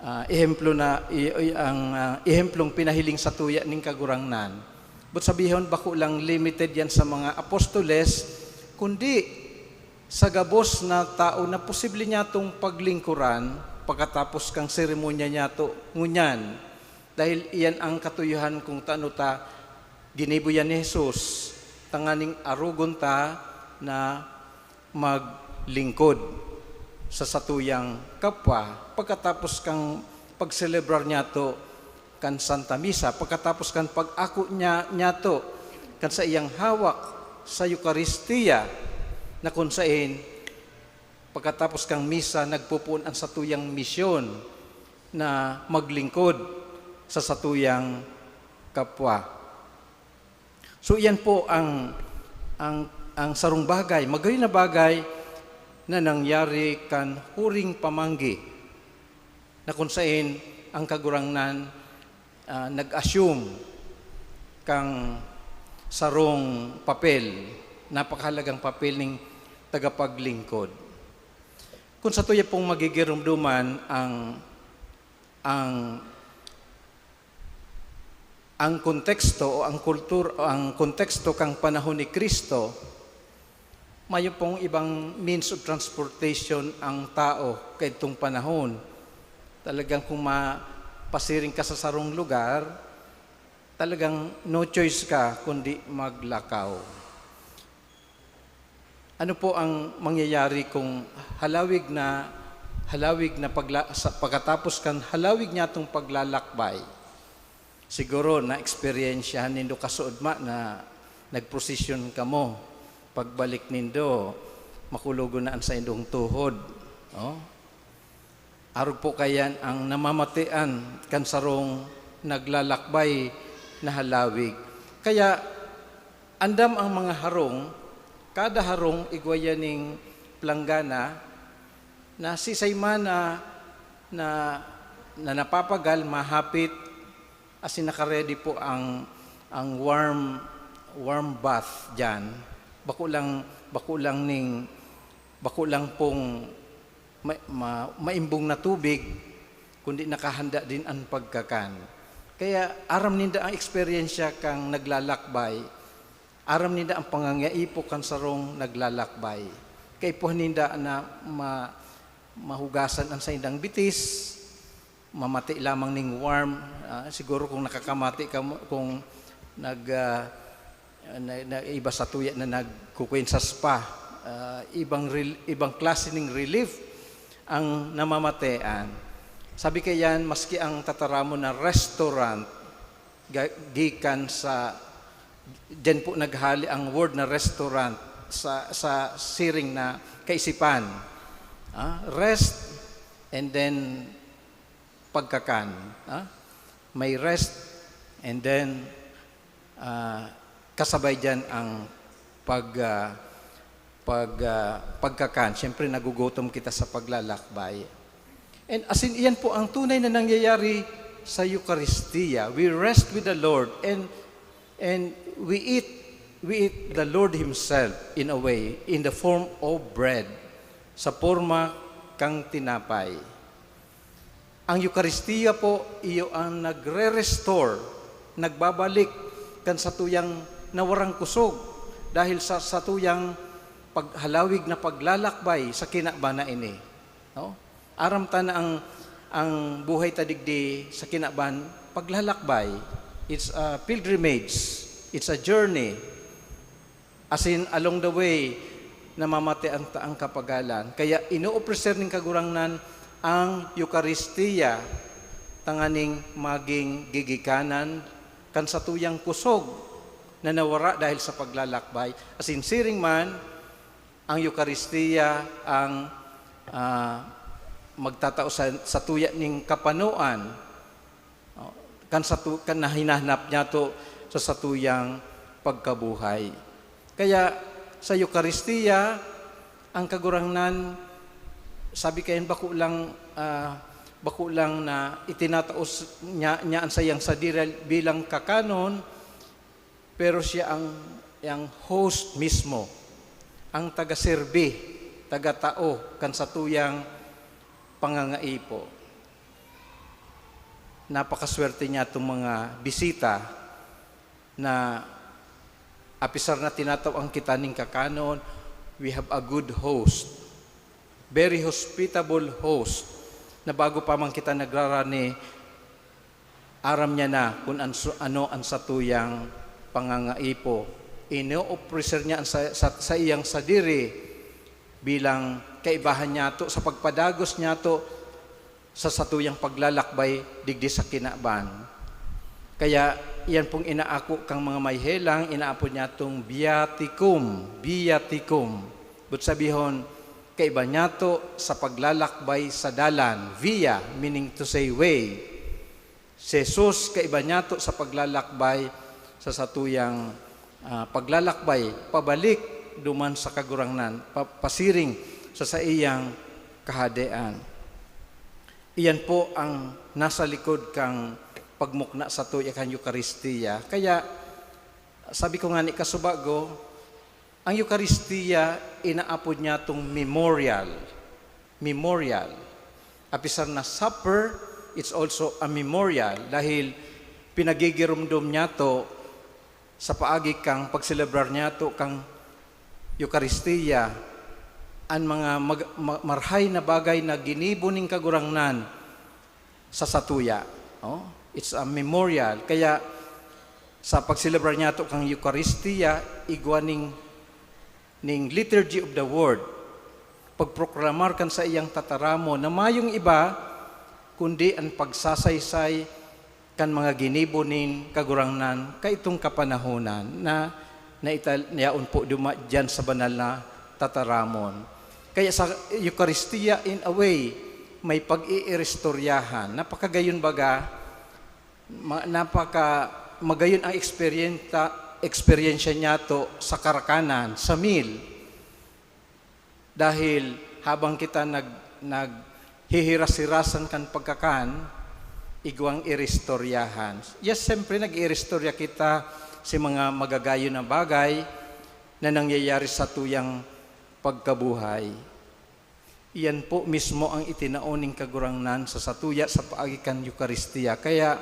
ah, ehemplo na, i-, i-, ang, ah, ehemplong pinahiling satuya ning Kagurangnan. But sabihon, bako lang limited yan sa mga apostoles, kundi sa gabos na tao na posible niyatong paglingkoran pakatapos kang seremonya niyato ngunyan. Dahil iyan ang katuyohan kung tano ta ginibo yan ni Jesus. tanganing arogon ta na maglingkod sa satuyang kapwa. Pagkatapos kan pagselebrar niyato kan Santa Misa, pagkatapos kan pag-ako niya, niyato kan saiyang hawak sa Eukaristia, na kun saen, pagkatapos kan misa, nagpopoon an satuyang misyon na maglingkod sa satuyang kapwa. So, iyan po ang, ang, ang sarong bagay, magayon na bagay na nangyari kan huring pamanggi, na kun saen ang Kagurangnan, ah, nag-assume kan sarong papel, napakahalagang papel ning tagapaglingkod. Kun satuya pong magigiromdoman ang, ang, ang konteksto o ang kultur-, o ang konteksto kan panahon ni Cristo, mayo pong ibang means of transportation ang tao kaidtong panahon. Talagang kung mapasiring ka sa sarong lugar, talagang no choice ka kundi maglakaw. Ano po ang mangyayari kung halawig na, halawig na pagla-, sa, pagkatapos kan halawig niyatong paglalakbay? Siguro naeksperyensyahan nindo kasuodma na nagprosesyon kamo. Pagbalik nindo, makulogon na an saindong tuhod. Oh? Arog po kaiyan ang namamatean kan sarong naglalakbay na halawig. Kaya andam ang mga harong, kada harong igwa yan ning planggana na sisay man na, na, na napapagal, mahapit, asin naka-ready po ang, ang warm, warm bath diyan. Bako lang, bako lang ning, bako lang pong ma-, ma-, maimbong na tubig, kundi nakahanda din an pagkakan. Kaya aram ninda ang eksperyensya kan naglalakbay, aram ninda ang pangangaipo kan sarong naglalakbay. Kaipuhan ninda na ma-, mahugasan an saindang bitis, mamati lamang ning warm. Ah, siguro kung nakakamati ka mo, kung nag, ah, na, na iba satuya na nagkukuwen sa spa, ah, ibang rel-, ibang klase ning relief ang namamatean. Sabi kaiyan, maski ang tataramon na restaurant, ga-, gikan sa, diyan po naghali ang word na restaurant sa, sa siring na kaisipan. Ah, rest and then pagkakan. Ah? May rest and then, ah, kasabay diyan ang pag, ah, pag, ah, pagkakan. Siyempre, nagugutom kita sa paglalakbay. And asin iyan po ang tunay na nangyayari sa Eucharistia. We rest with the Lord and, and we eat, we eat the Lord Himself in a way, in the form of bread, sa porma kang tinapay. Ang Eucharistia po, iyo ang nagre-restore, nagbabalik kan satuyang nawarang kusog dahil sa satuyang paghalawig na paglalakbay sa kinaban na ini. No? Aram ta na ang, ang buhay ta digdi sa kinaban, paglalakbay. It's a pilgrimage. It's a journey. Asin along the way, namamatean ta an kapagalan. Kaya inoofreser nin Kagurangnan ang Eukaristia tanganing magin gigikanan kan satuyang kusog na nawara dahil sa paglalakbay. Asin siring man, ang Eukaristia ang, ah, magtatao sa, satuya nin kapanoan. Oh, kan satu-, kan hinahanap niyato sa satuyang pagkabuhay. Kaya sa Eukaristia, ang Kagurangnan, sabi kaiyan, bako lang, ah, bako lang na itinatao s-, niya, niya an saiyang sadiri bilang kakanon, pero siya ang, ang host mismo, ang taga-serbi, taga-tao kan satuyang pangangaipo. Napakaswerte niyatong mga bisita na, apisar na tinatawan kita nin kakanon, we have a good host. Very hospitable host, na bago pa man kita nagrarani, aram niya na kun an-, ano an satuyang pangangaipo. Ino-offer niya an sa, sa, sa iyang sadiri bilang kaibahan niyato sa pagpadagos niyato sa satuyang paglalakbay digdi sa kinaban. Kaya iyan pong inaako kang mga may helang, inaapod niyatong viaticum, viaticum. But sabihon, kaiba niyato sa paglalakbay sa dalan, via, meaning to say way. Si Jesus kaiba niyato sa paglalakbay sa satuyang, ah, paglalakbay pabalik duman sa Kagurangnan, pa-, pasiring sa saiyang Kahadean. Iyan po ang nasa likod kan pagmukna satuya kan Eukaristia. Kaya, sabi ko ngani kasubago, ang Eukaristia, inaapod niyatong memorial. Memorial. Apisar na supper, it's also a memorial dahil pinagigiromdom niyato sa paagi kan pagselebrar niyato kan Eukaristia, an mga mag-, ma-, marhay na bagay na ginibo nin Kagurangnan sa satuya. Oh, it's a memorial. Kaya sa pagselebrar niyato kan Eukaristia, igwa ning, ning Liturgy of the Word, pagproklamar kan saiyang tataramon na mayong iba kundi an pagsasaysay kan mga ginibo nin Kagurangnan kaitong kapanahonan na naital-, yaon po duma-, diyan sa banal na tataramon. Kaya sa Eukaristia, in a way, may pag-iiristoryahan. Napakagayon baga, ma-, napaka magayon ang eksperyenta-, eksperyensya niyato sa karakanan, sa meal. Dahil habang kita nag-, naghihiras-hirasan kan pagkakan, igwang iristoryahan. Yes, siyempre, nag-iristorya kita sa mga magagayon na bagay na nangyayari sa tuyang pagkabuhay. Iyan po mismo ang itinao nin Kagurangnan sa satuya sa paagi kan Eukaristia. Kaya,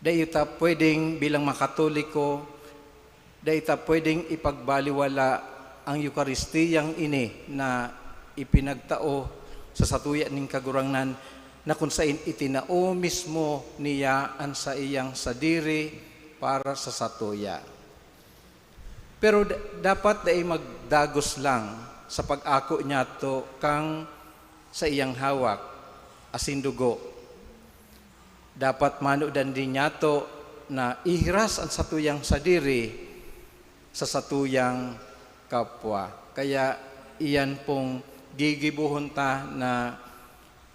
dai ta pwedeng bilang mga Katoliko, dai ta pwedeng ipagbaliwala ang Eukaristiyang ini na ipinagtao sa satuya nin Kagurangnan, na kun sain itinao mismo niya an saiyang sadiri para sa satuya. Pero da-, dapat dai magdagos lang sa pag-ako niyato kan saiyang hawak asin dugo. Dapat manodan din niyato na ihiras an satuyang sadiri sa satuyang kapwa. Kaya iyan pong gigibohon ta na,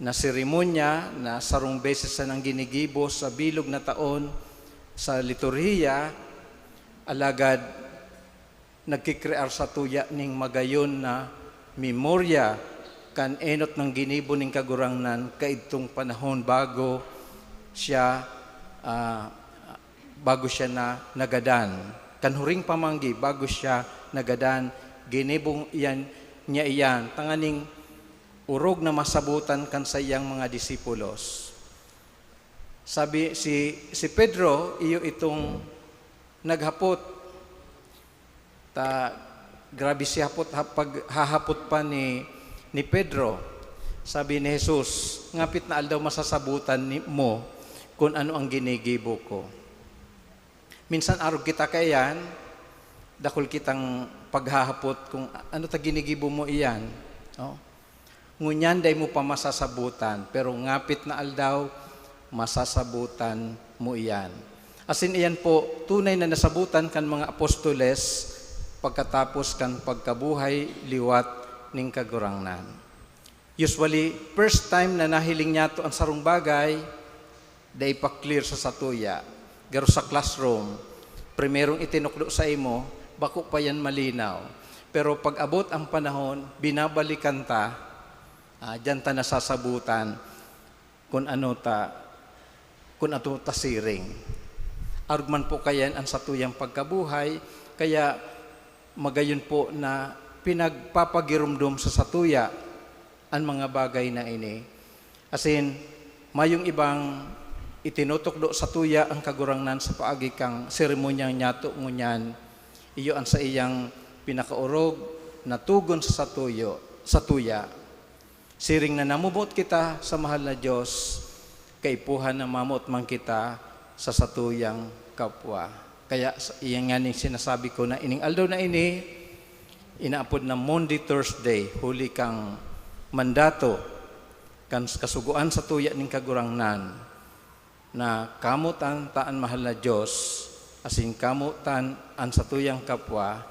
na seremonya na sarong beses sanang ginigibo sa bilog na taon sa liturhiya, alagad nagkikrear satuya ning magayon na memorya kan enot nang ginibo ning Kagurangnan kaidtong panahon bago siya, ah, bago siya na nagadan. Kan huring pamanggi, bago siya nagadan, ginibo iyan, niya iyan, tanganing orog na masabotan kan saiyang mga disipulos. Sabi, si, si Pedro, iyo itong naghapot. Ta, grabe si hapot, ha-, paghahapot pa ni, ni Pedro. Sabi ni Jesus, "Ngapit na aldaw masasabotan ni, mo kun ano ang ginigibo ko." Minsan arog kita kaiyan, dakul kitang paghahapot kung a-, ano ta ginigibo mo iyan. Oh. Ngunyan dai mo pa masasabotan, pero ngapit na aldaw, masasabotan mo iyan. Asin iyan po, tunay na nasabotan kan mga apostoles pagkatapos kan pagkabuhay liwat nin Kagurangnan. Usually, first time na nahiling niyato an sarong bagay, dai pa clear sa satuya. Garo sa classroom, primerong itinukdo sa imo, bako pa yan malinaw. Pero pag-abot ang panahon, binabalikan ta, ah, diyan ta nasasabutan kun ano ta, kun ano ta siring. Arog man po kayan ang satuyang pagkabuhay, kaya magayon po na pinagpapagiromdom sa satuya an mga bagay na ini. Asin, mayong ibang itinutukdo satuya ang Kagurangnan sa paagi kan seremonyang niyato ngunyan. Iyo an saiyang pinakaorog na tugon sa satuyo, satuya. Siring na namomoot kita sa mahal na Dios, kaipuhan na mamoot man kita sa satuyang kapwa. Kaya sa, iyan nga ning sinasabi ko na ining aldaw na ini, inaapod na Maundy Thursday, huli kan mandato, kan kasugoan sa tuya nin Kagurangnan, na kamotan ta an mahal na Dios, asin kamotan an satuyang kapwa,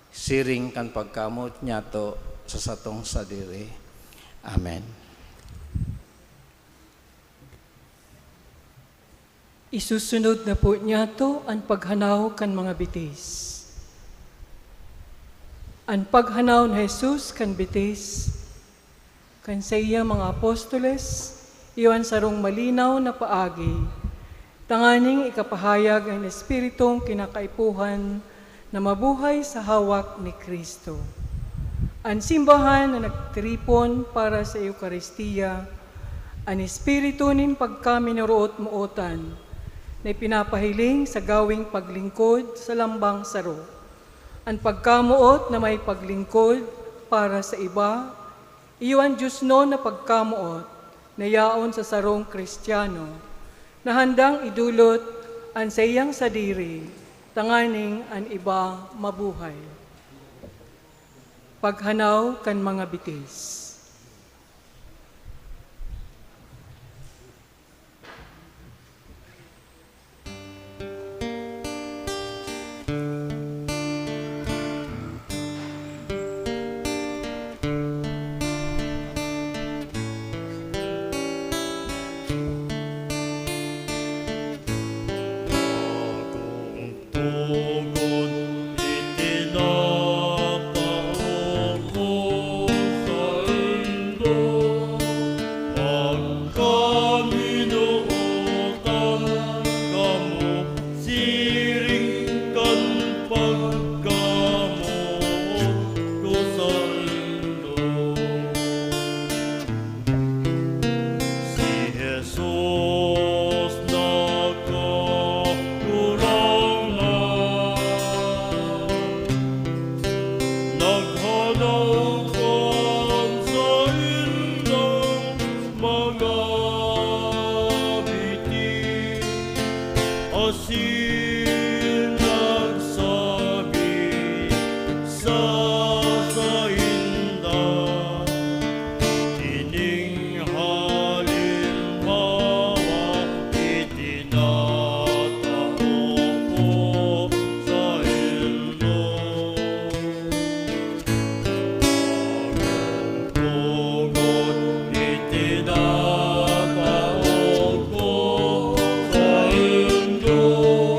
siring kan pagkamot niyato sa satong sadiri. Amen. Isusunod na po niyato an paghanaw kan mga bitis. An paghanaw ni Jesus kan bitis, kan saiyang mga apostoles, iyo an sarong malinaw na paagi, tanganing ikapahayag an Espiritong kinakaipuhan na mabuhay sa hawak ni Cristo. An simbahan na nagtiripon para sa Eukaristia, an espiritu nin pagkaminoroot-mootan na ipinapahiling sa gawing paglingkod sa lambang saro. An pagkamoot na may paglingkod para sa iba, iyo an diosnon na pagkamoot na yaon sa sarong Kristiyano na handang idolot an saiyang sadiri tanganing an iba mabuhay. Paghanaw kan mga bitis. Togon itinatao ko saindo, pagkaminootan kamo siring kan pagkamoot ko saindo. Si Jesus nakagurang na, naghanaw kan saindang mga biti. Asin nagsabi sa sainda, "Ining halimbawa itinatao ko saindo." Togon itinatao ko saindo,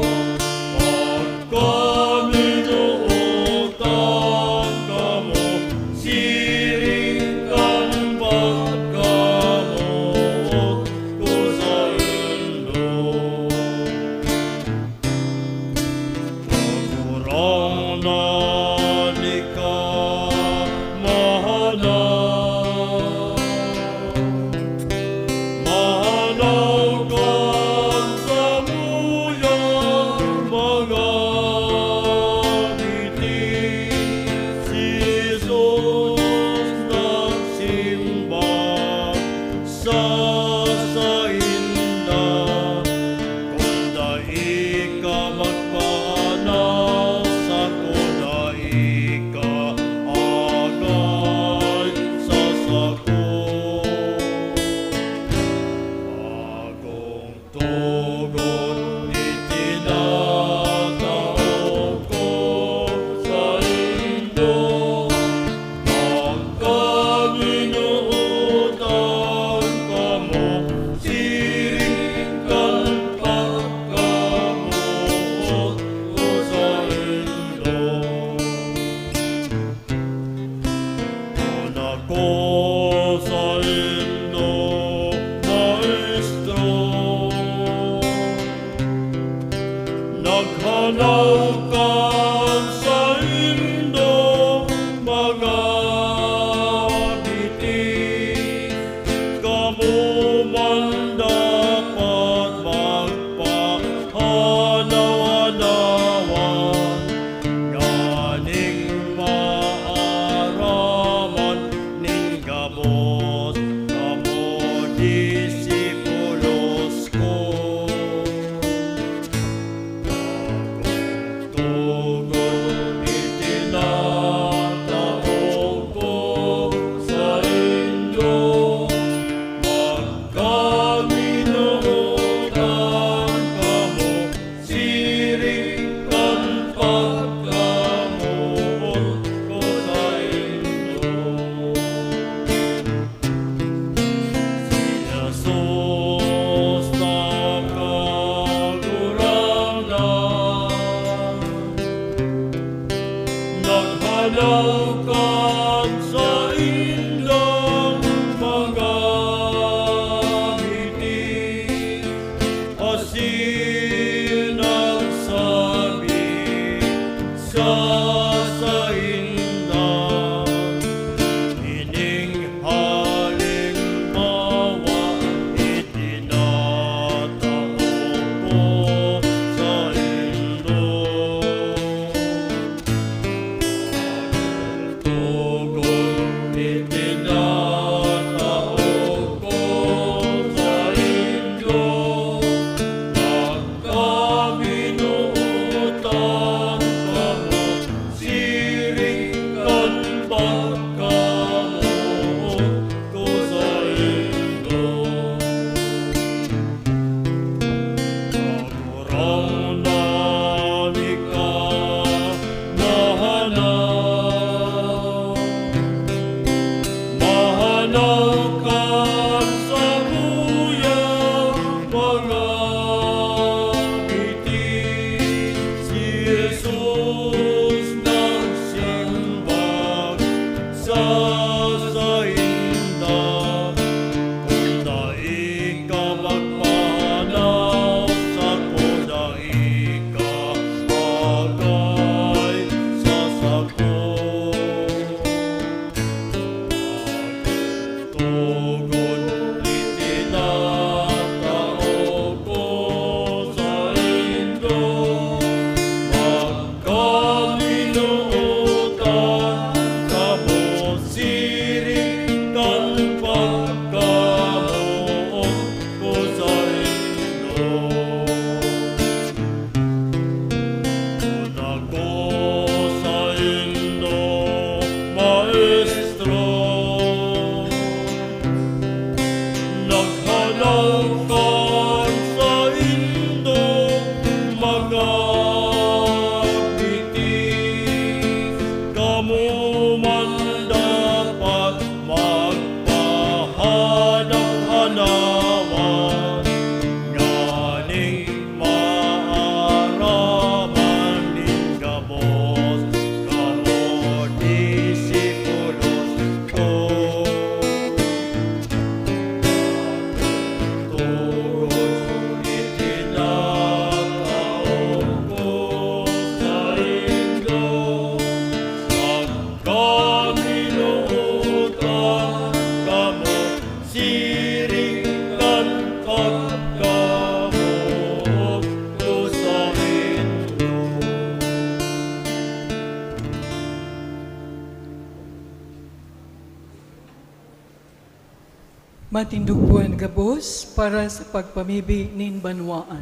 Matindog buwan gabos para sa pagpamibi nin banwaan.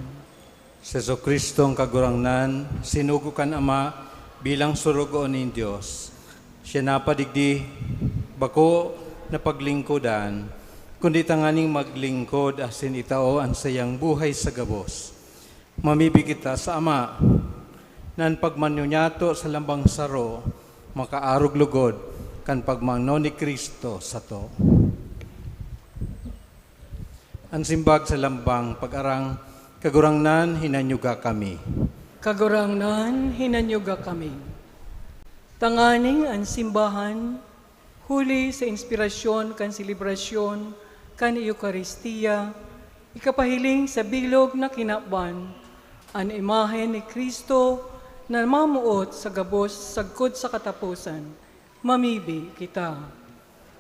Si Jesu-Cristo ang Kagurangnan, sinugo kan Ama bilang sorogoon nin Dios. Siya napadigdi, bako na paglingkodan, kundi tanganing maglingkod asin itao an saiyang buhay sa gabos. Mamibi kita sa Ama, na an pagmanyunyato sa lambang saro makaarog logod kan pagmangno ni Cristo sato. An simbag sa lambang pag-arang, Kagurangnan, hinanyuga kami. Kagurangnan, hinanyuga kami. Tanganing an simbahan, huli sa inspirasyon kan selebrasyon kan Eukaristia, ikapahiling sa bilog na kinaban an imahen ni Cristo na mamuot sa gabos sagkod sa kataposan. Mamibi kita.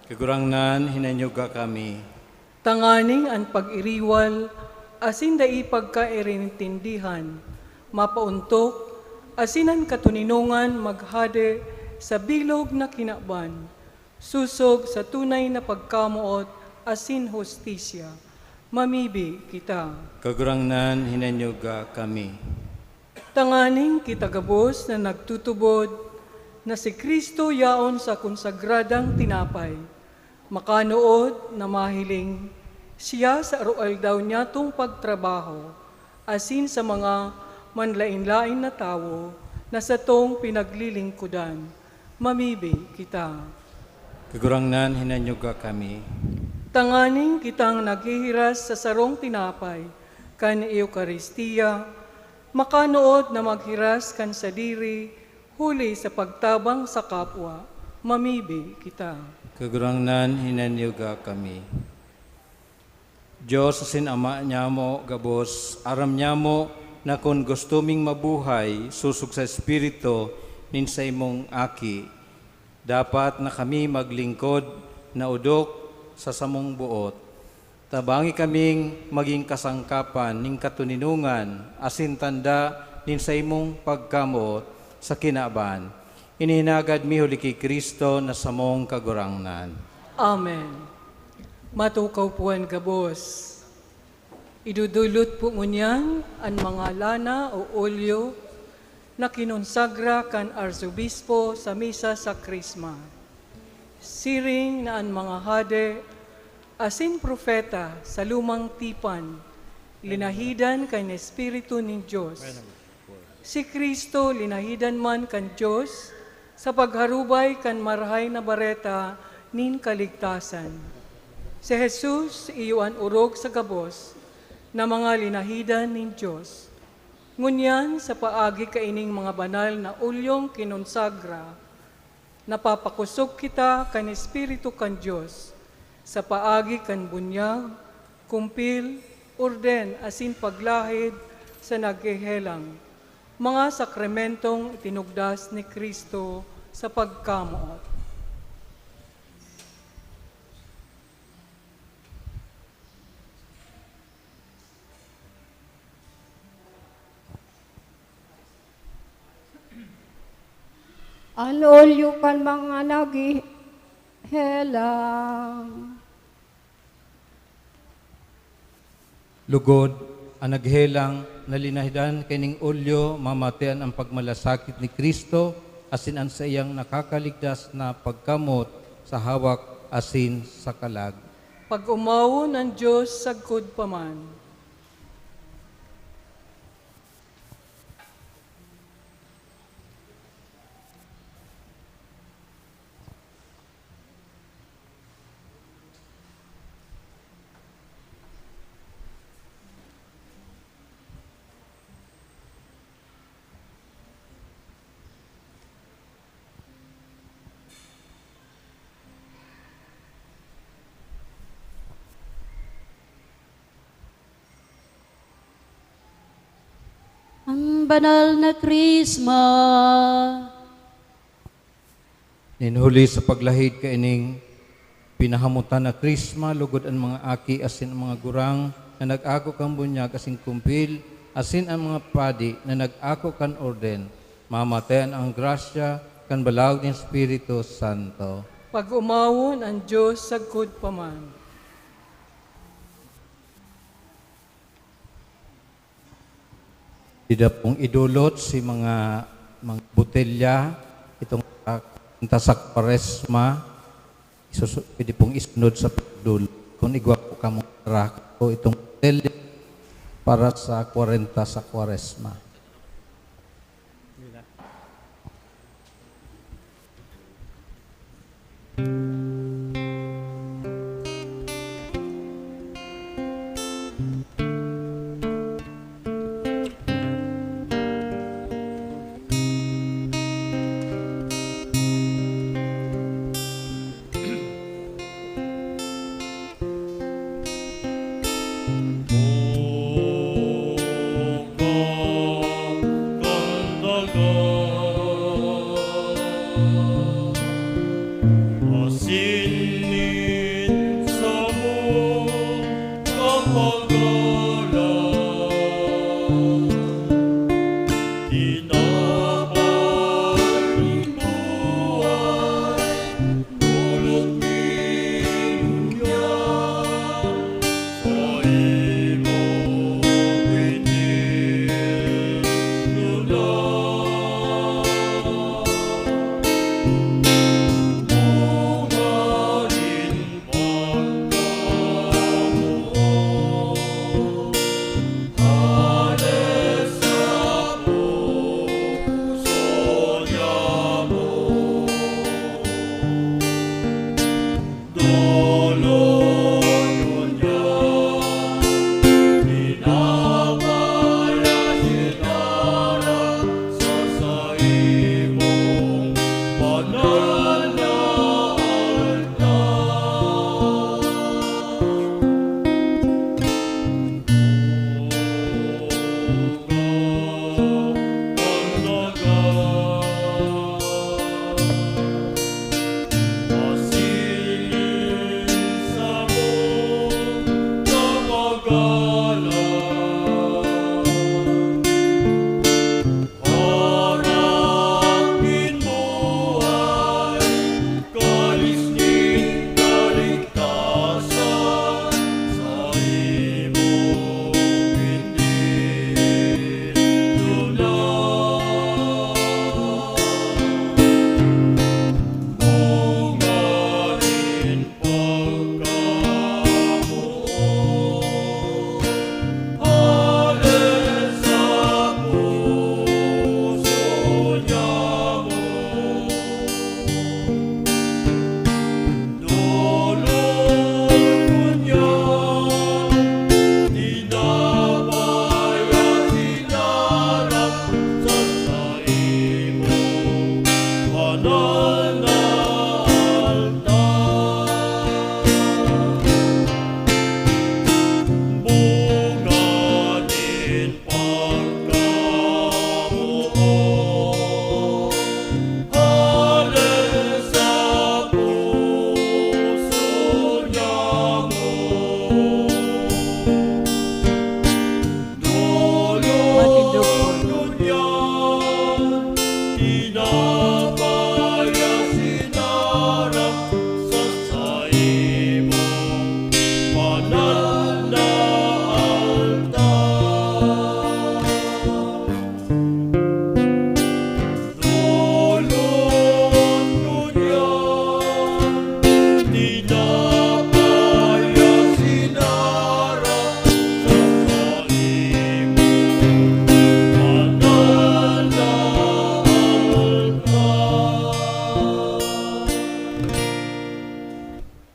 Kagurangnan, hinanyuga kami. Tanganing an pag-iriwal asin dai pagkairintindihan mapaontok, asin an katoninongan maghade sa bilog na kinaban, sosog sa tunay na pagkamoot asin hustisya. Mamibi kita. Kagurangnan, hinanyuga kami. Tanganing kita gabos na nagtutubod na si Cristo yaon sa konsagradang tinapay, makanood na mahiling siya sa aroaldaw niyatong pagtrabaho, asin sa mga manlaen-laen na tawo na satong pinaglilingkodan. Mamibi kita. Kagurangnan, hinanyuga kami. Tanganing kitang naghihiras sa sarong tinapay kan Eukaristia, makanood na maghiras kan sadiri huli sa pagtabang sa kapwa. Mamibi kita. Kagurangnan, hinanyuga kami. Dios asin Ama nyamo gabos, aram nyamo na kun gusto ming mabuhay sosog sa Espiritu nin saimong Aki, dapat na kami maglingkod na odok sa samong boot. Tabangi kaming magin kasangkapan nin katoninongan asin tanda nin saimong pagkamoot sa kinaban. Ini hinagad mi huli ki Cristo na samong Kagurangnan. Amen. Matukaw po an gabos. Idudulot po ngunyan an mga lana o olyo na kinonsagra kan Arsobispo sa misa sa Krisma. Siring na an mga hade asin propeta sa lumang tipan linahidan kan Espiritu nin Dios. Si Cristo linahidan man kan Dios sa pagharubay kan Marahay na Bareta nin kaligtasan. Si Jesus iyo an orog sa gabos na mga linahidan nin Dios. Ngunyan, sa paagi kaining mga banal na olyong kinonsagra, napapakosog kita kan Espiritu kan Dios sa paagi kan bunyag, kumpil, orden asin paglahid sa naghehelang, mga sakramentong itinugdas ni Cristo sa pagkamoot. An olyo kan mga naghehelang. Lugod, an naghelang na linahidan kaining olyo, mamatian an pagmalasakit ni Cristo asin an saiyang nakakaligtas na pagkamoot sa hawak asin sa kalag. Pag-omawon an Dios sagkod pa man. An banal na Krisma. Nin huli sa paglahid kaining pinahamutan na Krisma, lugod an mga aki asin an mga gurang na nag-ako kan bunyag asin kumpil, asin an mga padi na nag-ako kan orden, mamatayan an grasya kan balaog nin Espiritu Santo. Pag-omawon an Dios sagkod pa man. Pwede pong idulot si mga, mga botelya, itong sa, sa Kwaresma, isusu-, pwede pong isunod sa pagdulot. Kung igwa po kamo, o itong botelya para sa kwarenta sa Kwaresma.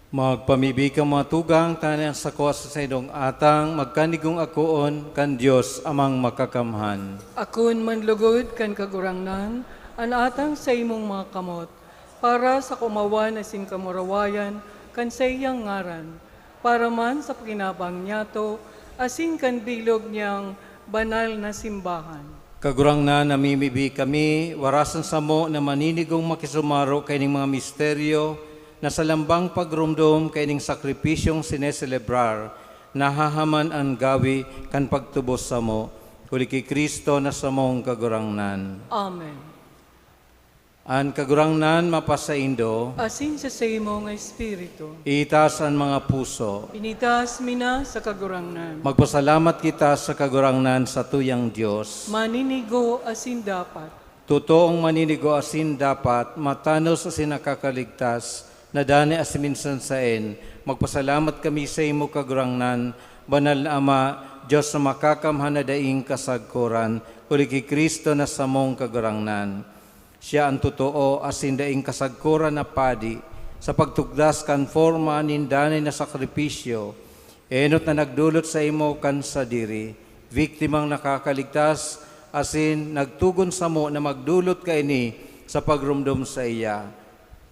Magpamibi kan mga tugang, tanganing an sakwa sa saindong atang magkanigong akoon kan Dios Amang Makakamhan. Akoon man lugod kan Kagurangnan an atang sa imong mga kamot, para sa kaomawan asin kamurawayan kan saiyang ngaran, para man sa pakinabang niyato asin kan bilog niyang banal na simbahan. Kagurangnan, namimibi kami, warasan samo na maninigong makisumaro kaining mga misteryo na sa lambang pagromdom kaining sakripisyong sineselebrar, nahahaman an gawi kan pagtubos samo, huli ki Cristo na samong Kagurangnan. Amen. An Kagurangnan mapasaindo. Asin sa saimo nga espiritu. Itas an mga puso. Initas mi na sa Kagurangnan. Magpasalamat kita sa Kagurangnan, satuyang Dios. Maninigo asin dapat. Totoong maninigo asin dapat, matanos asin nakakaligtas, na dani asin minsan saen, magpasalamat kami saimo, Kagurangnan, Banal na Ama, Dios na makakamhan na daing kasagkoran, huli ki Cristo na samong Kagurangnan. Siya an totoo asin daing kasagkoran na padi. Sa pagtukdas kan forma nin danay na sakripisyo, enot na nagdolot saimo kan sadiri, biktimang nakakaligtas, asin nagtugon samo na magdolot kaini sa pagromdom saiya.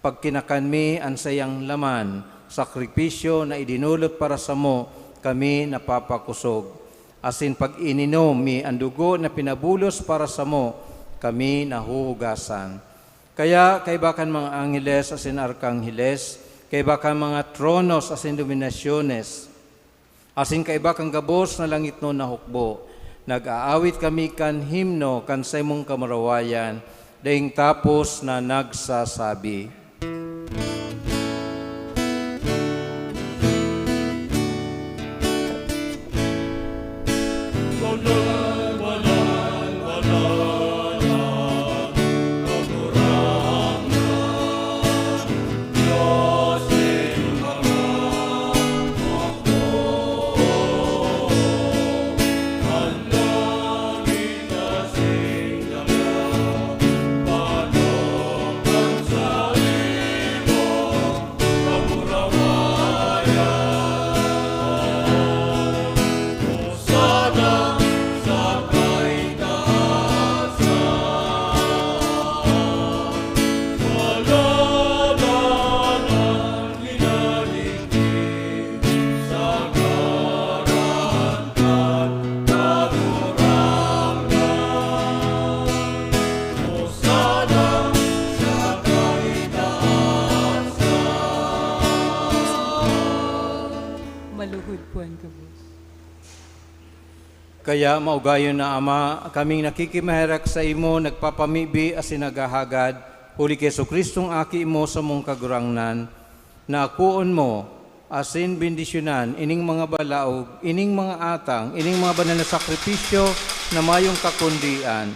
Pagkinakan mi an saiyang laman, sakripisyo na idinolot para samo, kami napapakosog. Asin pag ininom mi an dugo na pinabulos para samo, kami nahuhugasan. Kaya kaiba kan mga angheles asin arkangheles, kaiba kan mga tronos asin dominasyones, asin kaiba kan gabos na langitnon na hukbo, nag-aawit kami kan himno kan saimong kamurawayan, daing tapos na nagsasabi, Maluhod po an gabos. Kaya, maugayon na Ama, kaming nakikimaherak saimo, nagpapamibi asin naghahagad, huli ki Jesu-Cristong Aki mo, samong Kagurangnan, na akoon mo asin bendisyonan ining mga balaog, ining mga atang, ining mga banal na sakripisyo na mayong kakundian.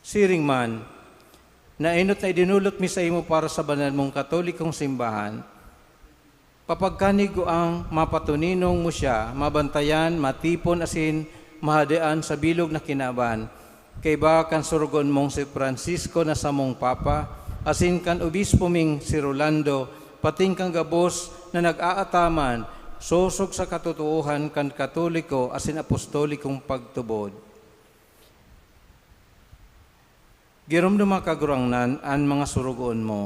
Siring man, na enot na idinolot mi saimo para sa banal mong Katolikong Simbahan, papagkanigwaang mapatoninong mo siya, mabantayan, matipon asin mahadean sa bilog na kinaban, kaiba kan sorogoon mong si Francisco na samong Papa, asin kan obispo ming si Rolando, pating kan gabos na nag-aataman sosog sa katotoohan kan Katoliko asin Apostolikong pagtubod. Giromdoma, Kagurangnan, an mga sorogoon mo.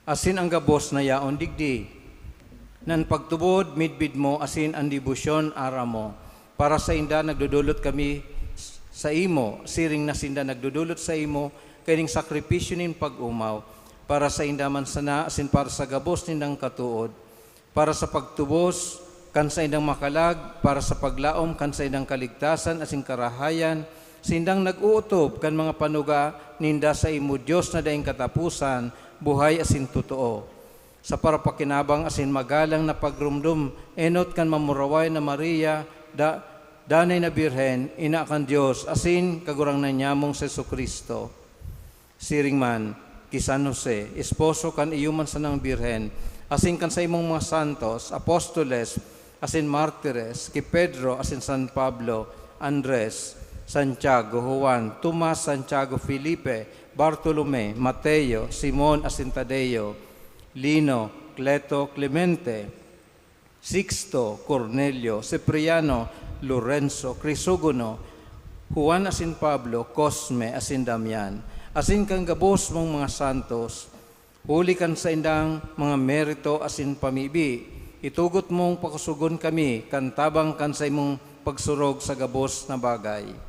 Asin an gabos na yaon digdi, na an pagtubod midbid mo asin an debosyon aram mo. Para sainda nagdodolot kami saimo, siring na sinda nagdodolot saimo kaining sakripisyo nin pag-omaw, para sainda man sana asin para sa gabos nindang katood. Para sa pagtubos kan saindang makalag, para sa paglaom kan saindang kaligtasan asin karahayan, sindang nag-ootob kan mga panuga ninda saimo, Dios na daing kataposan, buhay asin totoo. Sa parapakinabang asin magalang na pagromdom enot kan mamuraway na Maria, da-, danay na Birhen, ina kan Dios, asin Kagurangnan nyamong Jesu-Cristo. Siring man ki San Jose, esposo kan iyo man sanang Birhen, asin kan saimong mga santos, apostoles, asin martires, ki Pedro asin San Pablo, Andres, Santiago, Juan, Tomas, Santiago, Felipe, Bartolome, Mateo, Simon asin Tadeo, Lino, Cleto, Clemente, Sixto, Cornelio, Cipriano, Lorenzo, Crisogono, Juan asin Pablo, Cosme asin Damian, asin kan gabos mong mga santos, huli kan saindang mga merito asin pamibi, itugot mong pakosogon kami kan tabang kan saimong pagsurog sa gabos na bagay.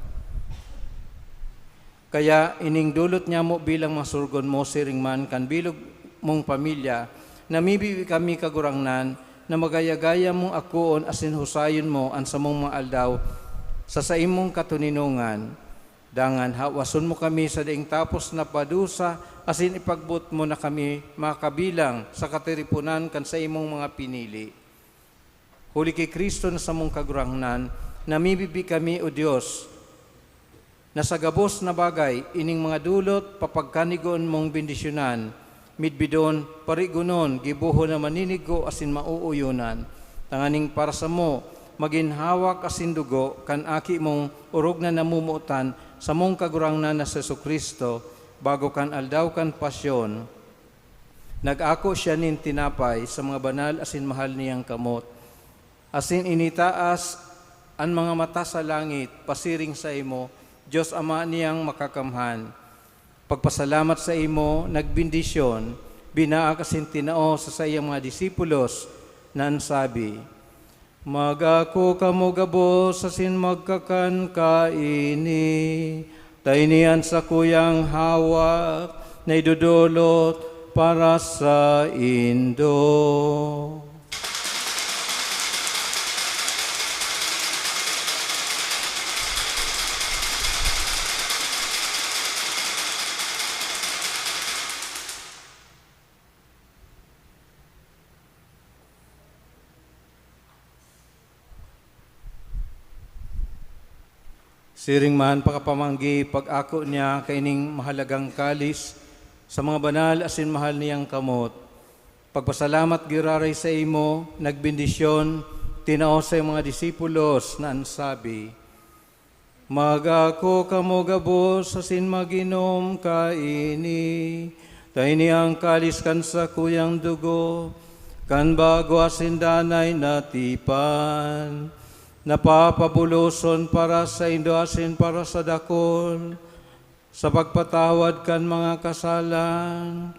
Kaya ining dulot nyamo bilang mga sorogoon mo, siring man kan bilog mong pamilya, namibi kami, Kagurangnan, na magaya-gaya mong akoon asin husayon mo an samong mga aldaw sa saimong katoninongan. Dangan hawason mo kami sa daing tapos na padusa, asin ipagboot mo na kami makabilang sa katiriponan kan saimong mga pinili. Huli ki Cristo na samong Kagurangnan, namibibi kami, O Dios, na sa gabos na bagay ining mga dolot papagkanigoon mong bendisyonan, midbidon, parigonon, gibohon na maninigo asin maooyonan, tanganing para samo magin hawak asin dugo kan Aki mong orog na namomotan, samong Kagurangnan na si Jesu-Cristo, bago kan aldaw kan pasyon. Nag-ako siya nin tinapay sa mga banal asin mahal niyang kamot, asin initaas an mga mata sa langit pasiring saimo, Dios Ama niyang Makakamhan. Pagpasalamat saimo, nagbendisyon, binaak asin tinao sa saiyang mga disipulos, na an sabi, "Mag-ako kamo gabos asin magkakan kaini, ta ini an sakuyang hawak na idodolot para saindo." Siring man, pakapamanggi, pag-ako niya kaining mahalagang kalis sa mga banal asin mahal niyang kamot. Pagpasalamat giraray saimo, nagbendisyon, tinao sa mga disipulos na an sabi, "Mag-ako kamo gabos asin mag-inom kaini, ta ini an kalis kan sakuyang dugo, kan bago asin danay na tipan, na papabuloson para saindo asin para sa dakul, sa pagpatawad kan mga kasalan.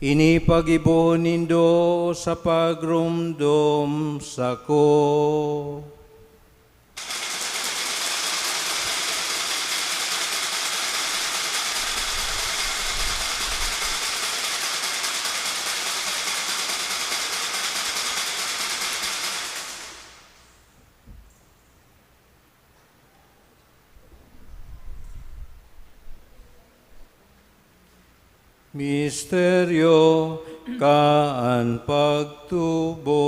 Ini paggibohon nindo sa pagromdom sako." Misteryo kan pagtubod.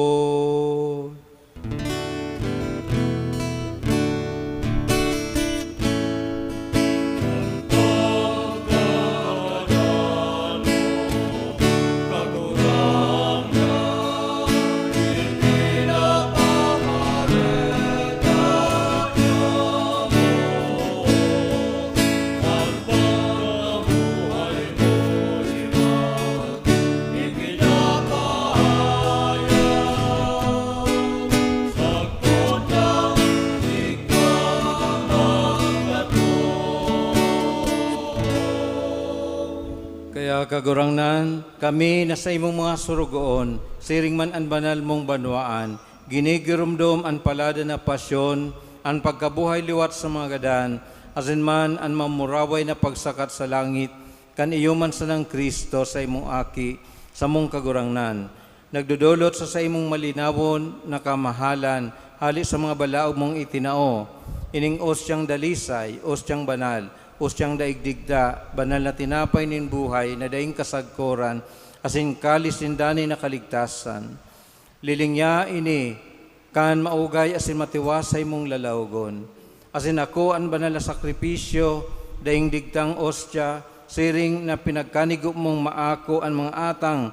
Kaya, Kagurangnan, kami na saimong mga sorogoon, siring man an banal mong banwaan, ginigiromdom an palada na pasyon, an pagkabuhay liwat sa mga gadan, asin man an mamuraway na pagsakat sa langit kan iyo man sanang Cristo, saimong Aki, samong Kagurangnan. Nagdodolot sa saimong malinawon na kamahalan hale sa mga balaog mong itinao, ining ostyang dalisay, ostyang banal, ostyang daig digta, banal na tinapay nin buhay na daing kasagkoran, asin kalis nin danay na kaligtasan. Lilingya ini kan maugay asin matiwasay mong lalawogon. Asin ako an banal na sakripisyo, daing digtang ostya, siring na pinagkanigo mong maako an mga atang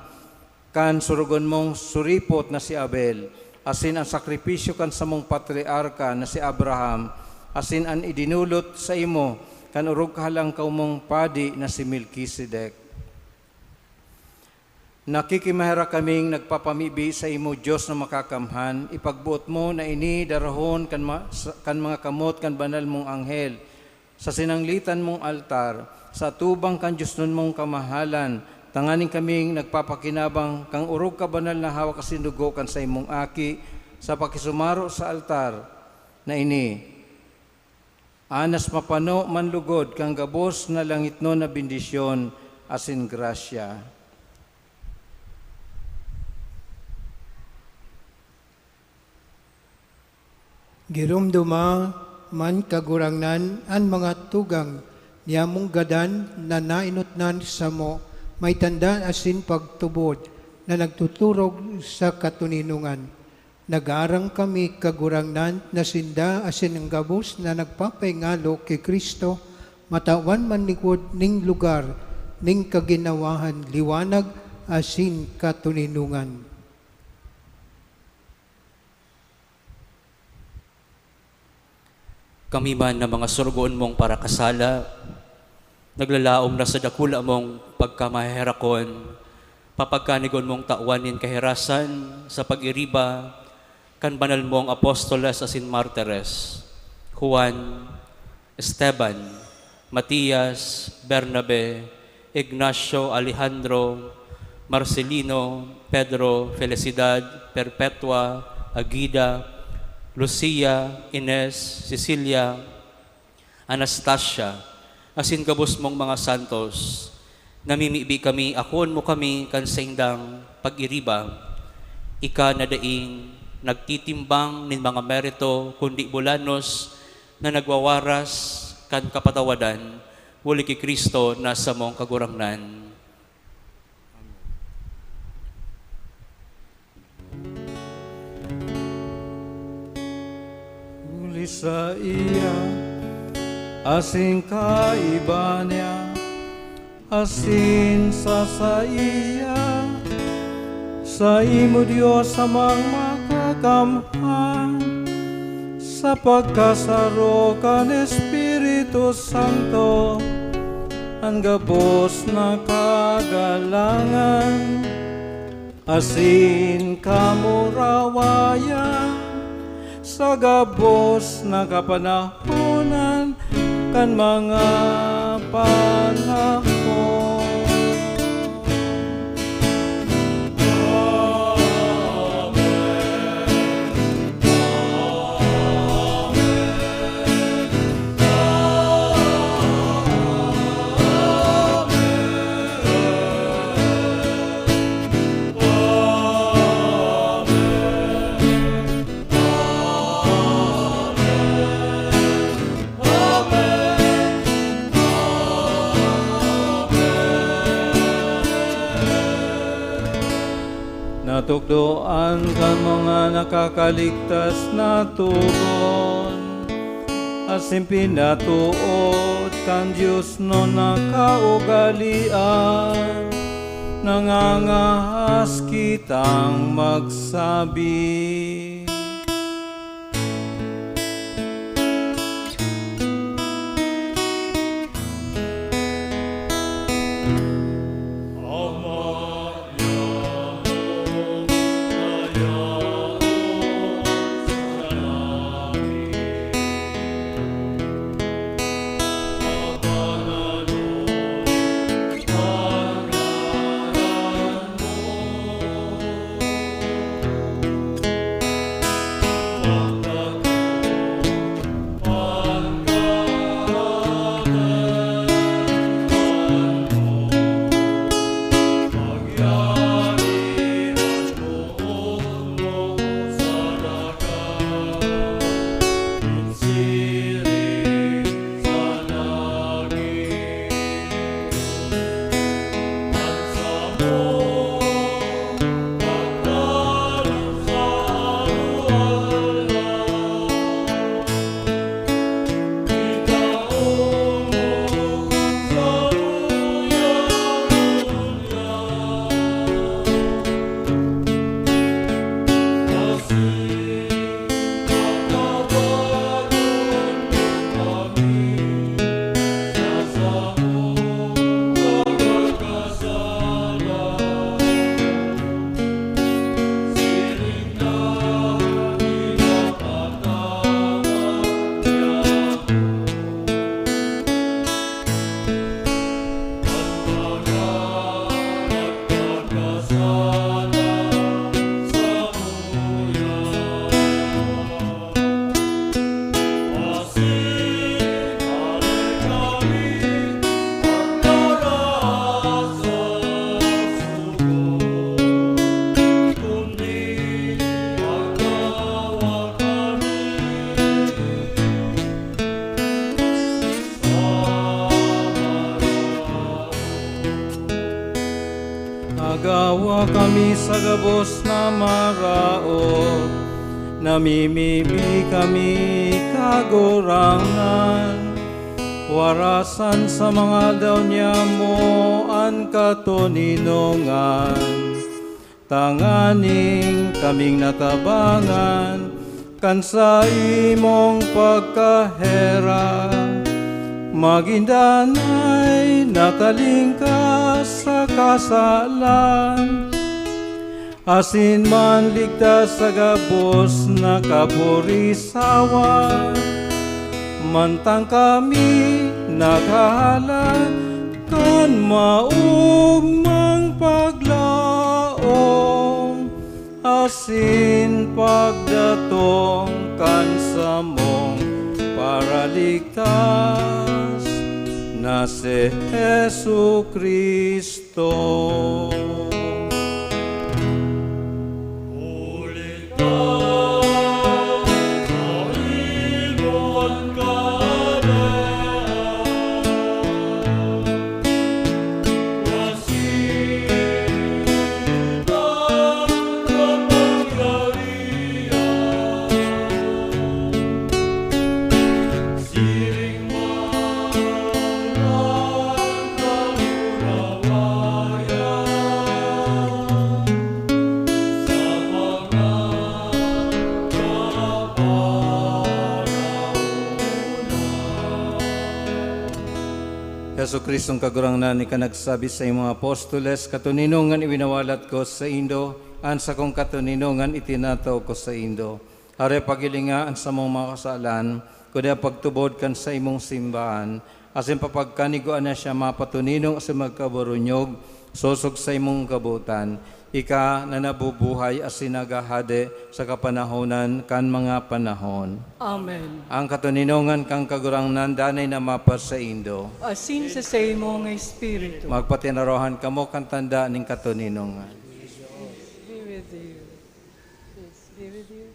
kan sorogon mong suripot na si Abel, asin an sakripisyo kan samong patriarka na si Abraham, asin an idinolot saimo kan orog kahalangkaw mong padi na si Melkisedek. Nakikimaherak kaming nagpapamibi saimo, Dios na Makakamhan, ipagboot mo na ini darahon kan ma-, sa, kan mga kamot kan banal mong anghel, sa sinanglitan mong altar, sa atubang kan diosnon mong kamahalan, tanganing kaming nagpapakinabang kan orog kabanal na hawak asin dugo kan saimong Aki, sa pakisumaro sa altar na ini. Anas mapano man lugod kan gabos na langitnon na bendisyon asin grasya. Giromdoma man, Kagurangnan, an mga tugang niyamong gadan na naenotnan samo, may tanda asin pagtubod na nagtuturog sa katoninongan. Nag-aarang kami, Kagurangnan, na sinda asin an gabos na nagpapaingalo ki Cristo matawan man lingkod nin lugar nin kaginawahan, liwanag asin katoninongan. Kami man na mga sorogoon mong parakasala, naglalaom na sa dakula mong pagkamaheherakon, papagkanigon mong tawan nin kahirasan sa pag-iriba kan banal mong apostoles asin martires, Juan, Esteban, Matias, Bernabe, Ignacio, Alejandro, Marcelino, Pedro, Felicidad, Perpetua, Agida, Lucia, Ines, Cecilia, Anastasia, asin gabos mong mga santos. Namimibi kami, akoon mo kami kan saindang pag-iriba. Ika na daing nagtitimbang nin mga merito, kundi bulanos na nagwawaras kan kapatawadan, huli ki Cristo na samong Kagurangnan. Huli saiya, asin kaiba niya, asin sa saiya, saimo, Dios Amang Makakamhan, sa pagkasaro kan Espiritu Santo, an gabos na kagalangan asin kamurawayan sa gabos na kapanahonan kan mga panahon. Natukdoan kan mga nakakaligtas na togon, asin pinatuod kan diosnon na kaugalean, nangangahas kitang magsabi. Gawa kami sa gabos na maraot, namimibi kami, Kagurangnan. Warasan sa mga aldaw niyamo an katoninongan, tanganing kaming natabangan kan saimong pagkaherak, magin danay natalingkas sa kasalan, asin manligtas sa gabos na kapurisawan, mantang kami naghahalat kan maogmang paglaom asin pagdatong kan samong Paraligtas na si Jesu-Cristo. Jesu-Cristong Kagurangnan, ika nagsabi sa imong apostoles, "Katoninongan iwinawalat ko saindo, an sakong katoninongan itinatao ko saindo." Hare, paghilinga an samong mga kasalan, kundi an pagtubod kan saimong simbahan, asin papagkanigua na siya mapatoninong asin magkaburunyog, sosog sa imong kabotan, ika na nabubuhay asin naghahade sa kapanahonan kan mga panahon. Amen. Ang katoninongan kan Kagurangnan danay na mapasaindo. Asin sa saimong espiritu. Magpatinarohan kamo kan tanda nin katoninongan. Be with you. Peace be with you.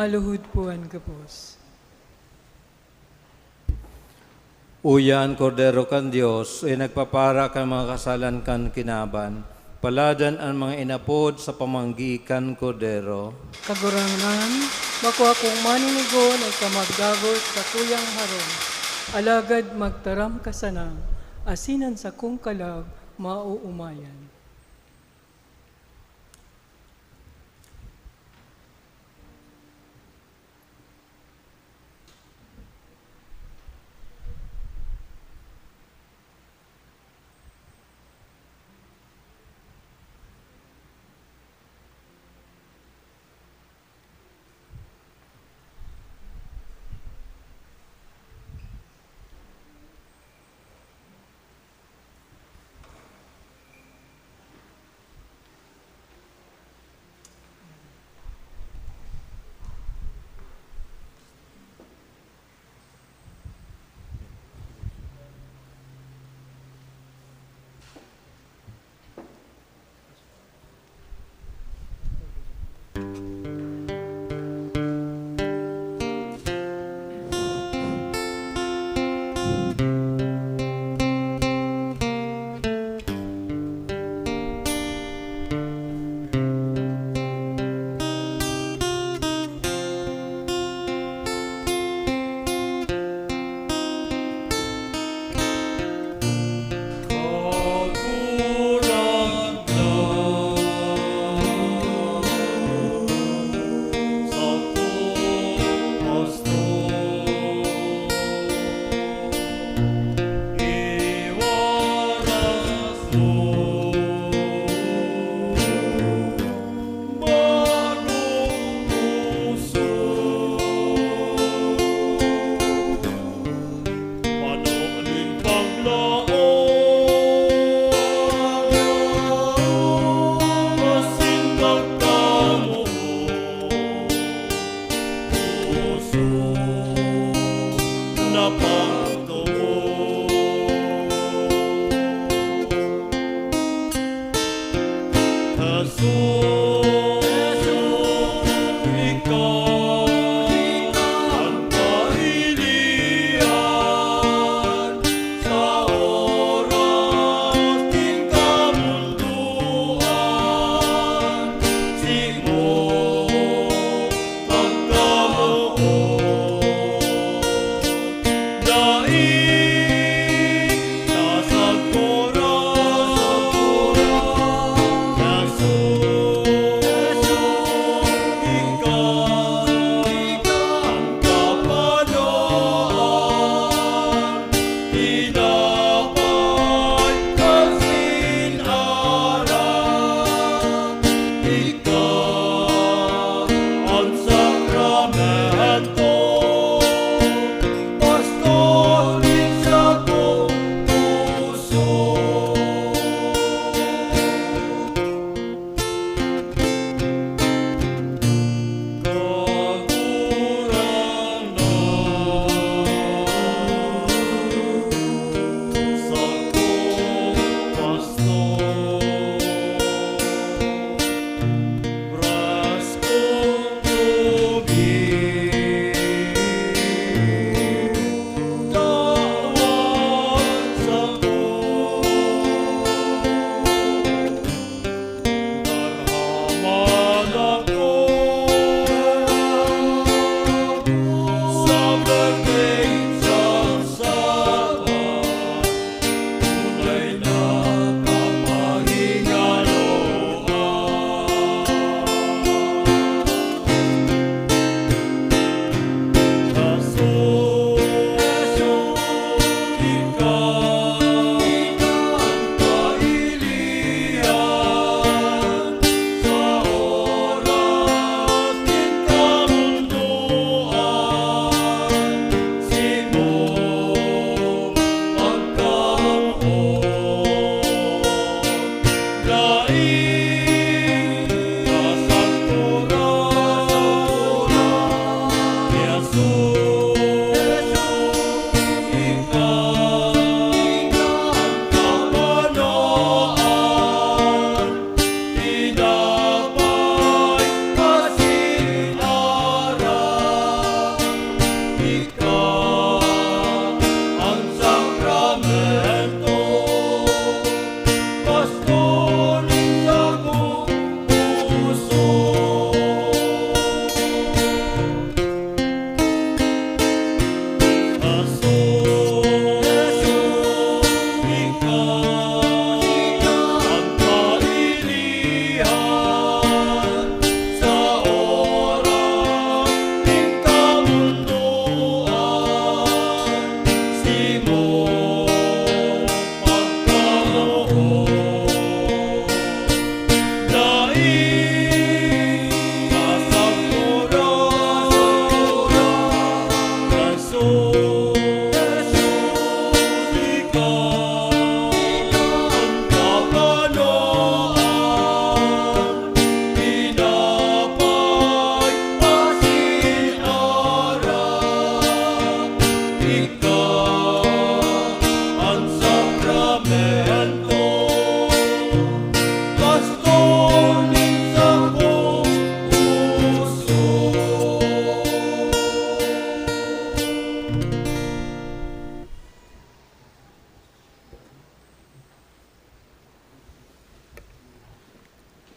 Maluhod po an gabos. Uya an Kordero kan Dios, uya nagpapara kan mga kasalan kan kinaban. Paladan an mga inapod sa pamanggi kan Kordero. Kagurangnan, bako akong maninigo na ika magdagos sa tuyang harong. Alagad magtaram ka sana, asin an sakong kalag maoomayan. na pagtubod. Jesus, ikaw an kailihan sa oras nin kamundoan. Simo pagkamoot, dai nasagkura, nasagkura. Jesus, ikaw, ikaw an kapanoan. Tinapay asin arak, ika an sakramento, pastor nin sakong puso.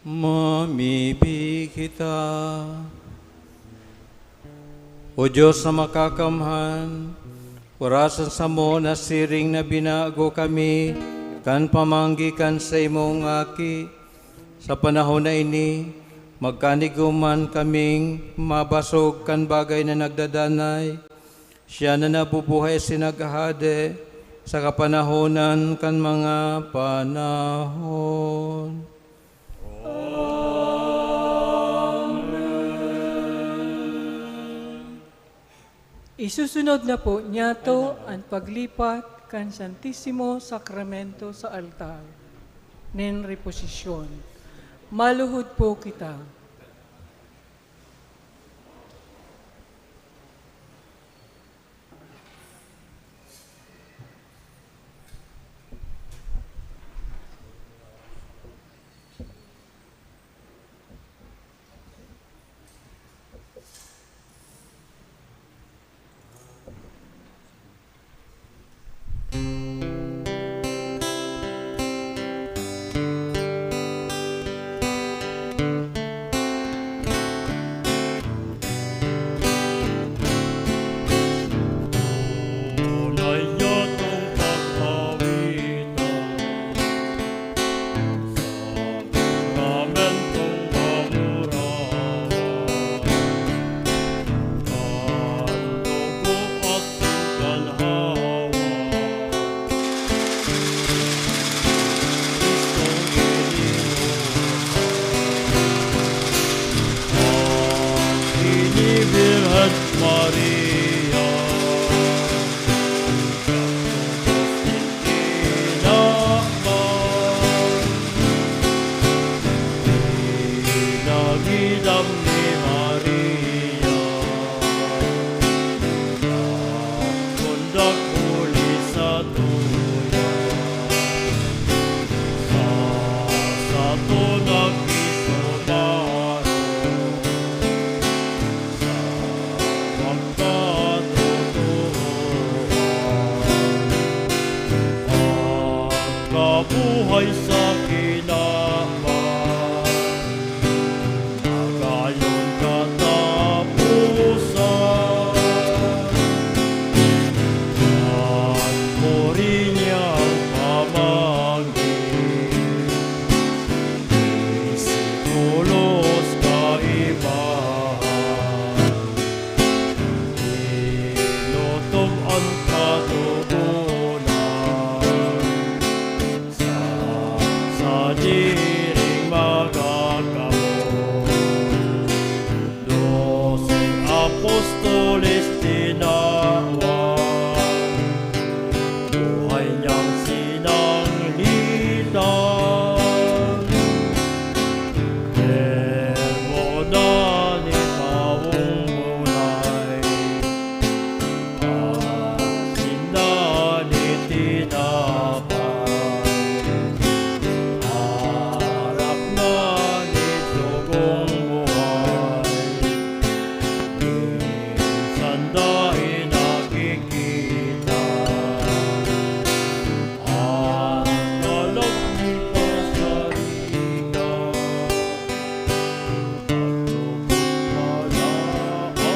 Mamibi kita. O Dios na makakamhan, orasan samo na siring na binago kami kan pamanggi kan saimong Aki. Sa panahon na ini, magkanigoman kaming mabasog kan bagay na nagdadanay, siya na nabubuhay asin naghahade sa kapanahonan kan mga panahon. Amen. Isusunod na po niyato an paglipat kan Santisimo Sakramento sa altar nin reposisyon. Maluhod po kita. Huli sa tuya, sa sato nagkisumaro, sa pagkatotoohan, ang kabuhay sa kinaban. Magayon kataposan, at puri niyang pamanggi, isipulos kaibahan, inutob an katogonan. Sa sadiring magakamo, doseng apostoles tinawan, buhay niyang sinanglitan. Pero na ni pawong mulay, asin na ni tinapay, arak na ni sugong buhay, minsan dai nakikita. An kalag ni pasarigan, pagtubod malaadan.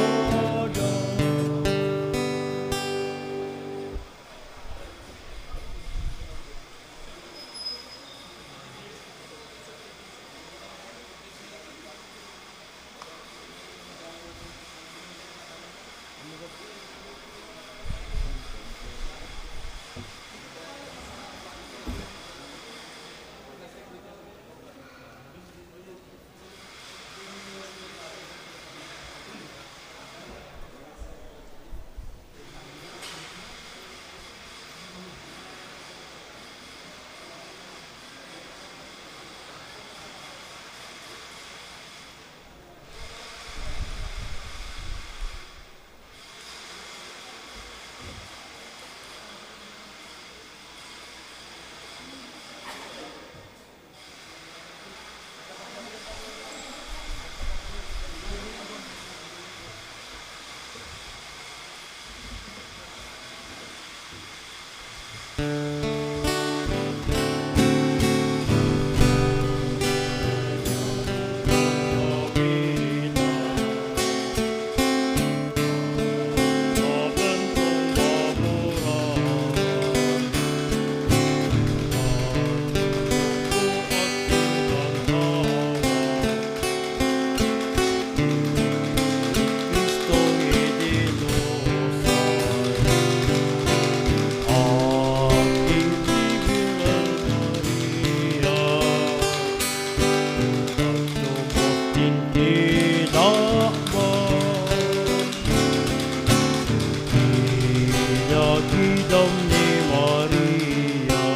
Pinagidam ni Maria,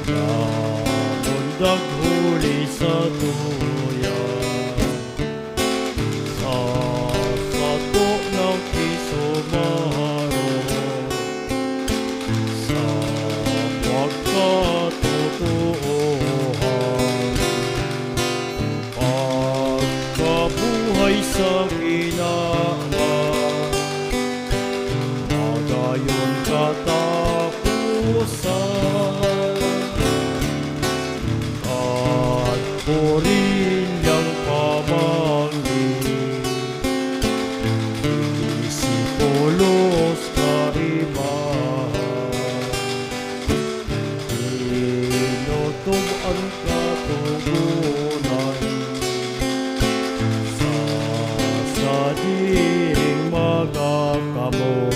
namundag huli sa tuya, sa sato nang kisumaro, sa pagkatotoohan. Pagkabuhay sa kinaban, magayon kataposan, at puri niyang pamanggi, isipulos kaibahan. Inutob an katogonan, sa sadiring magakamo,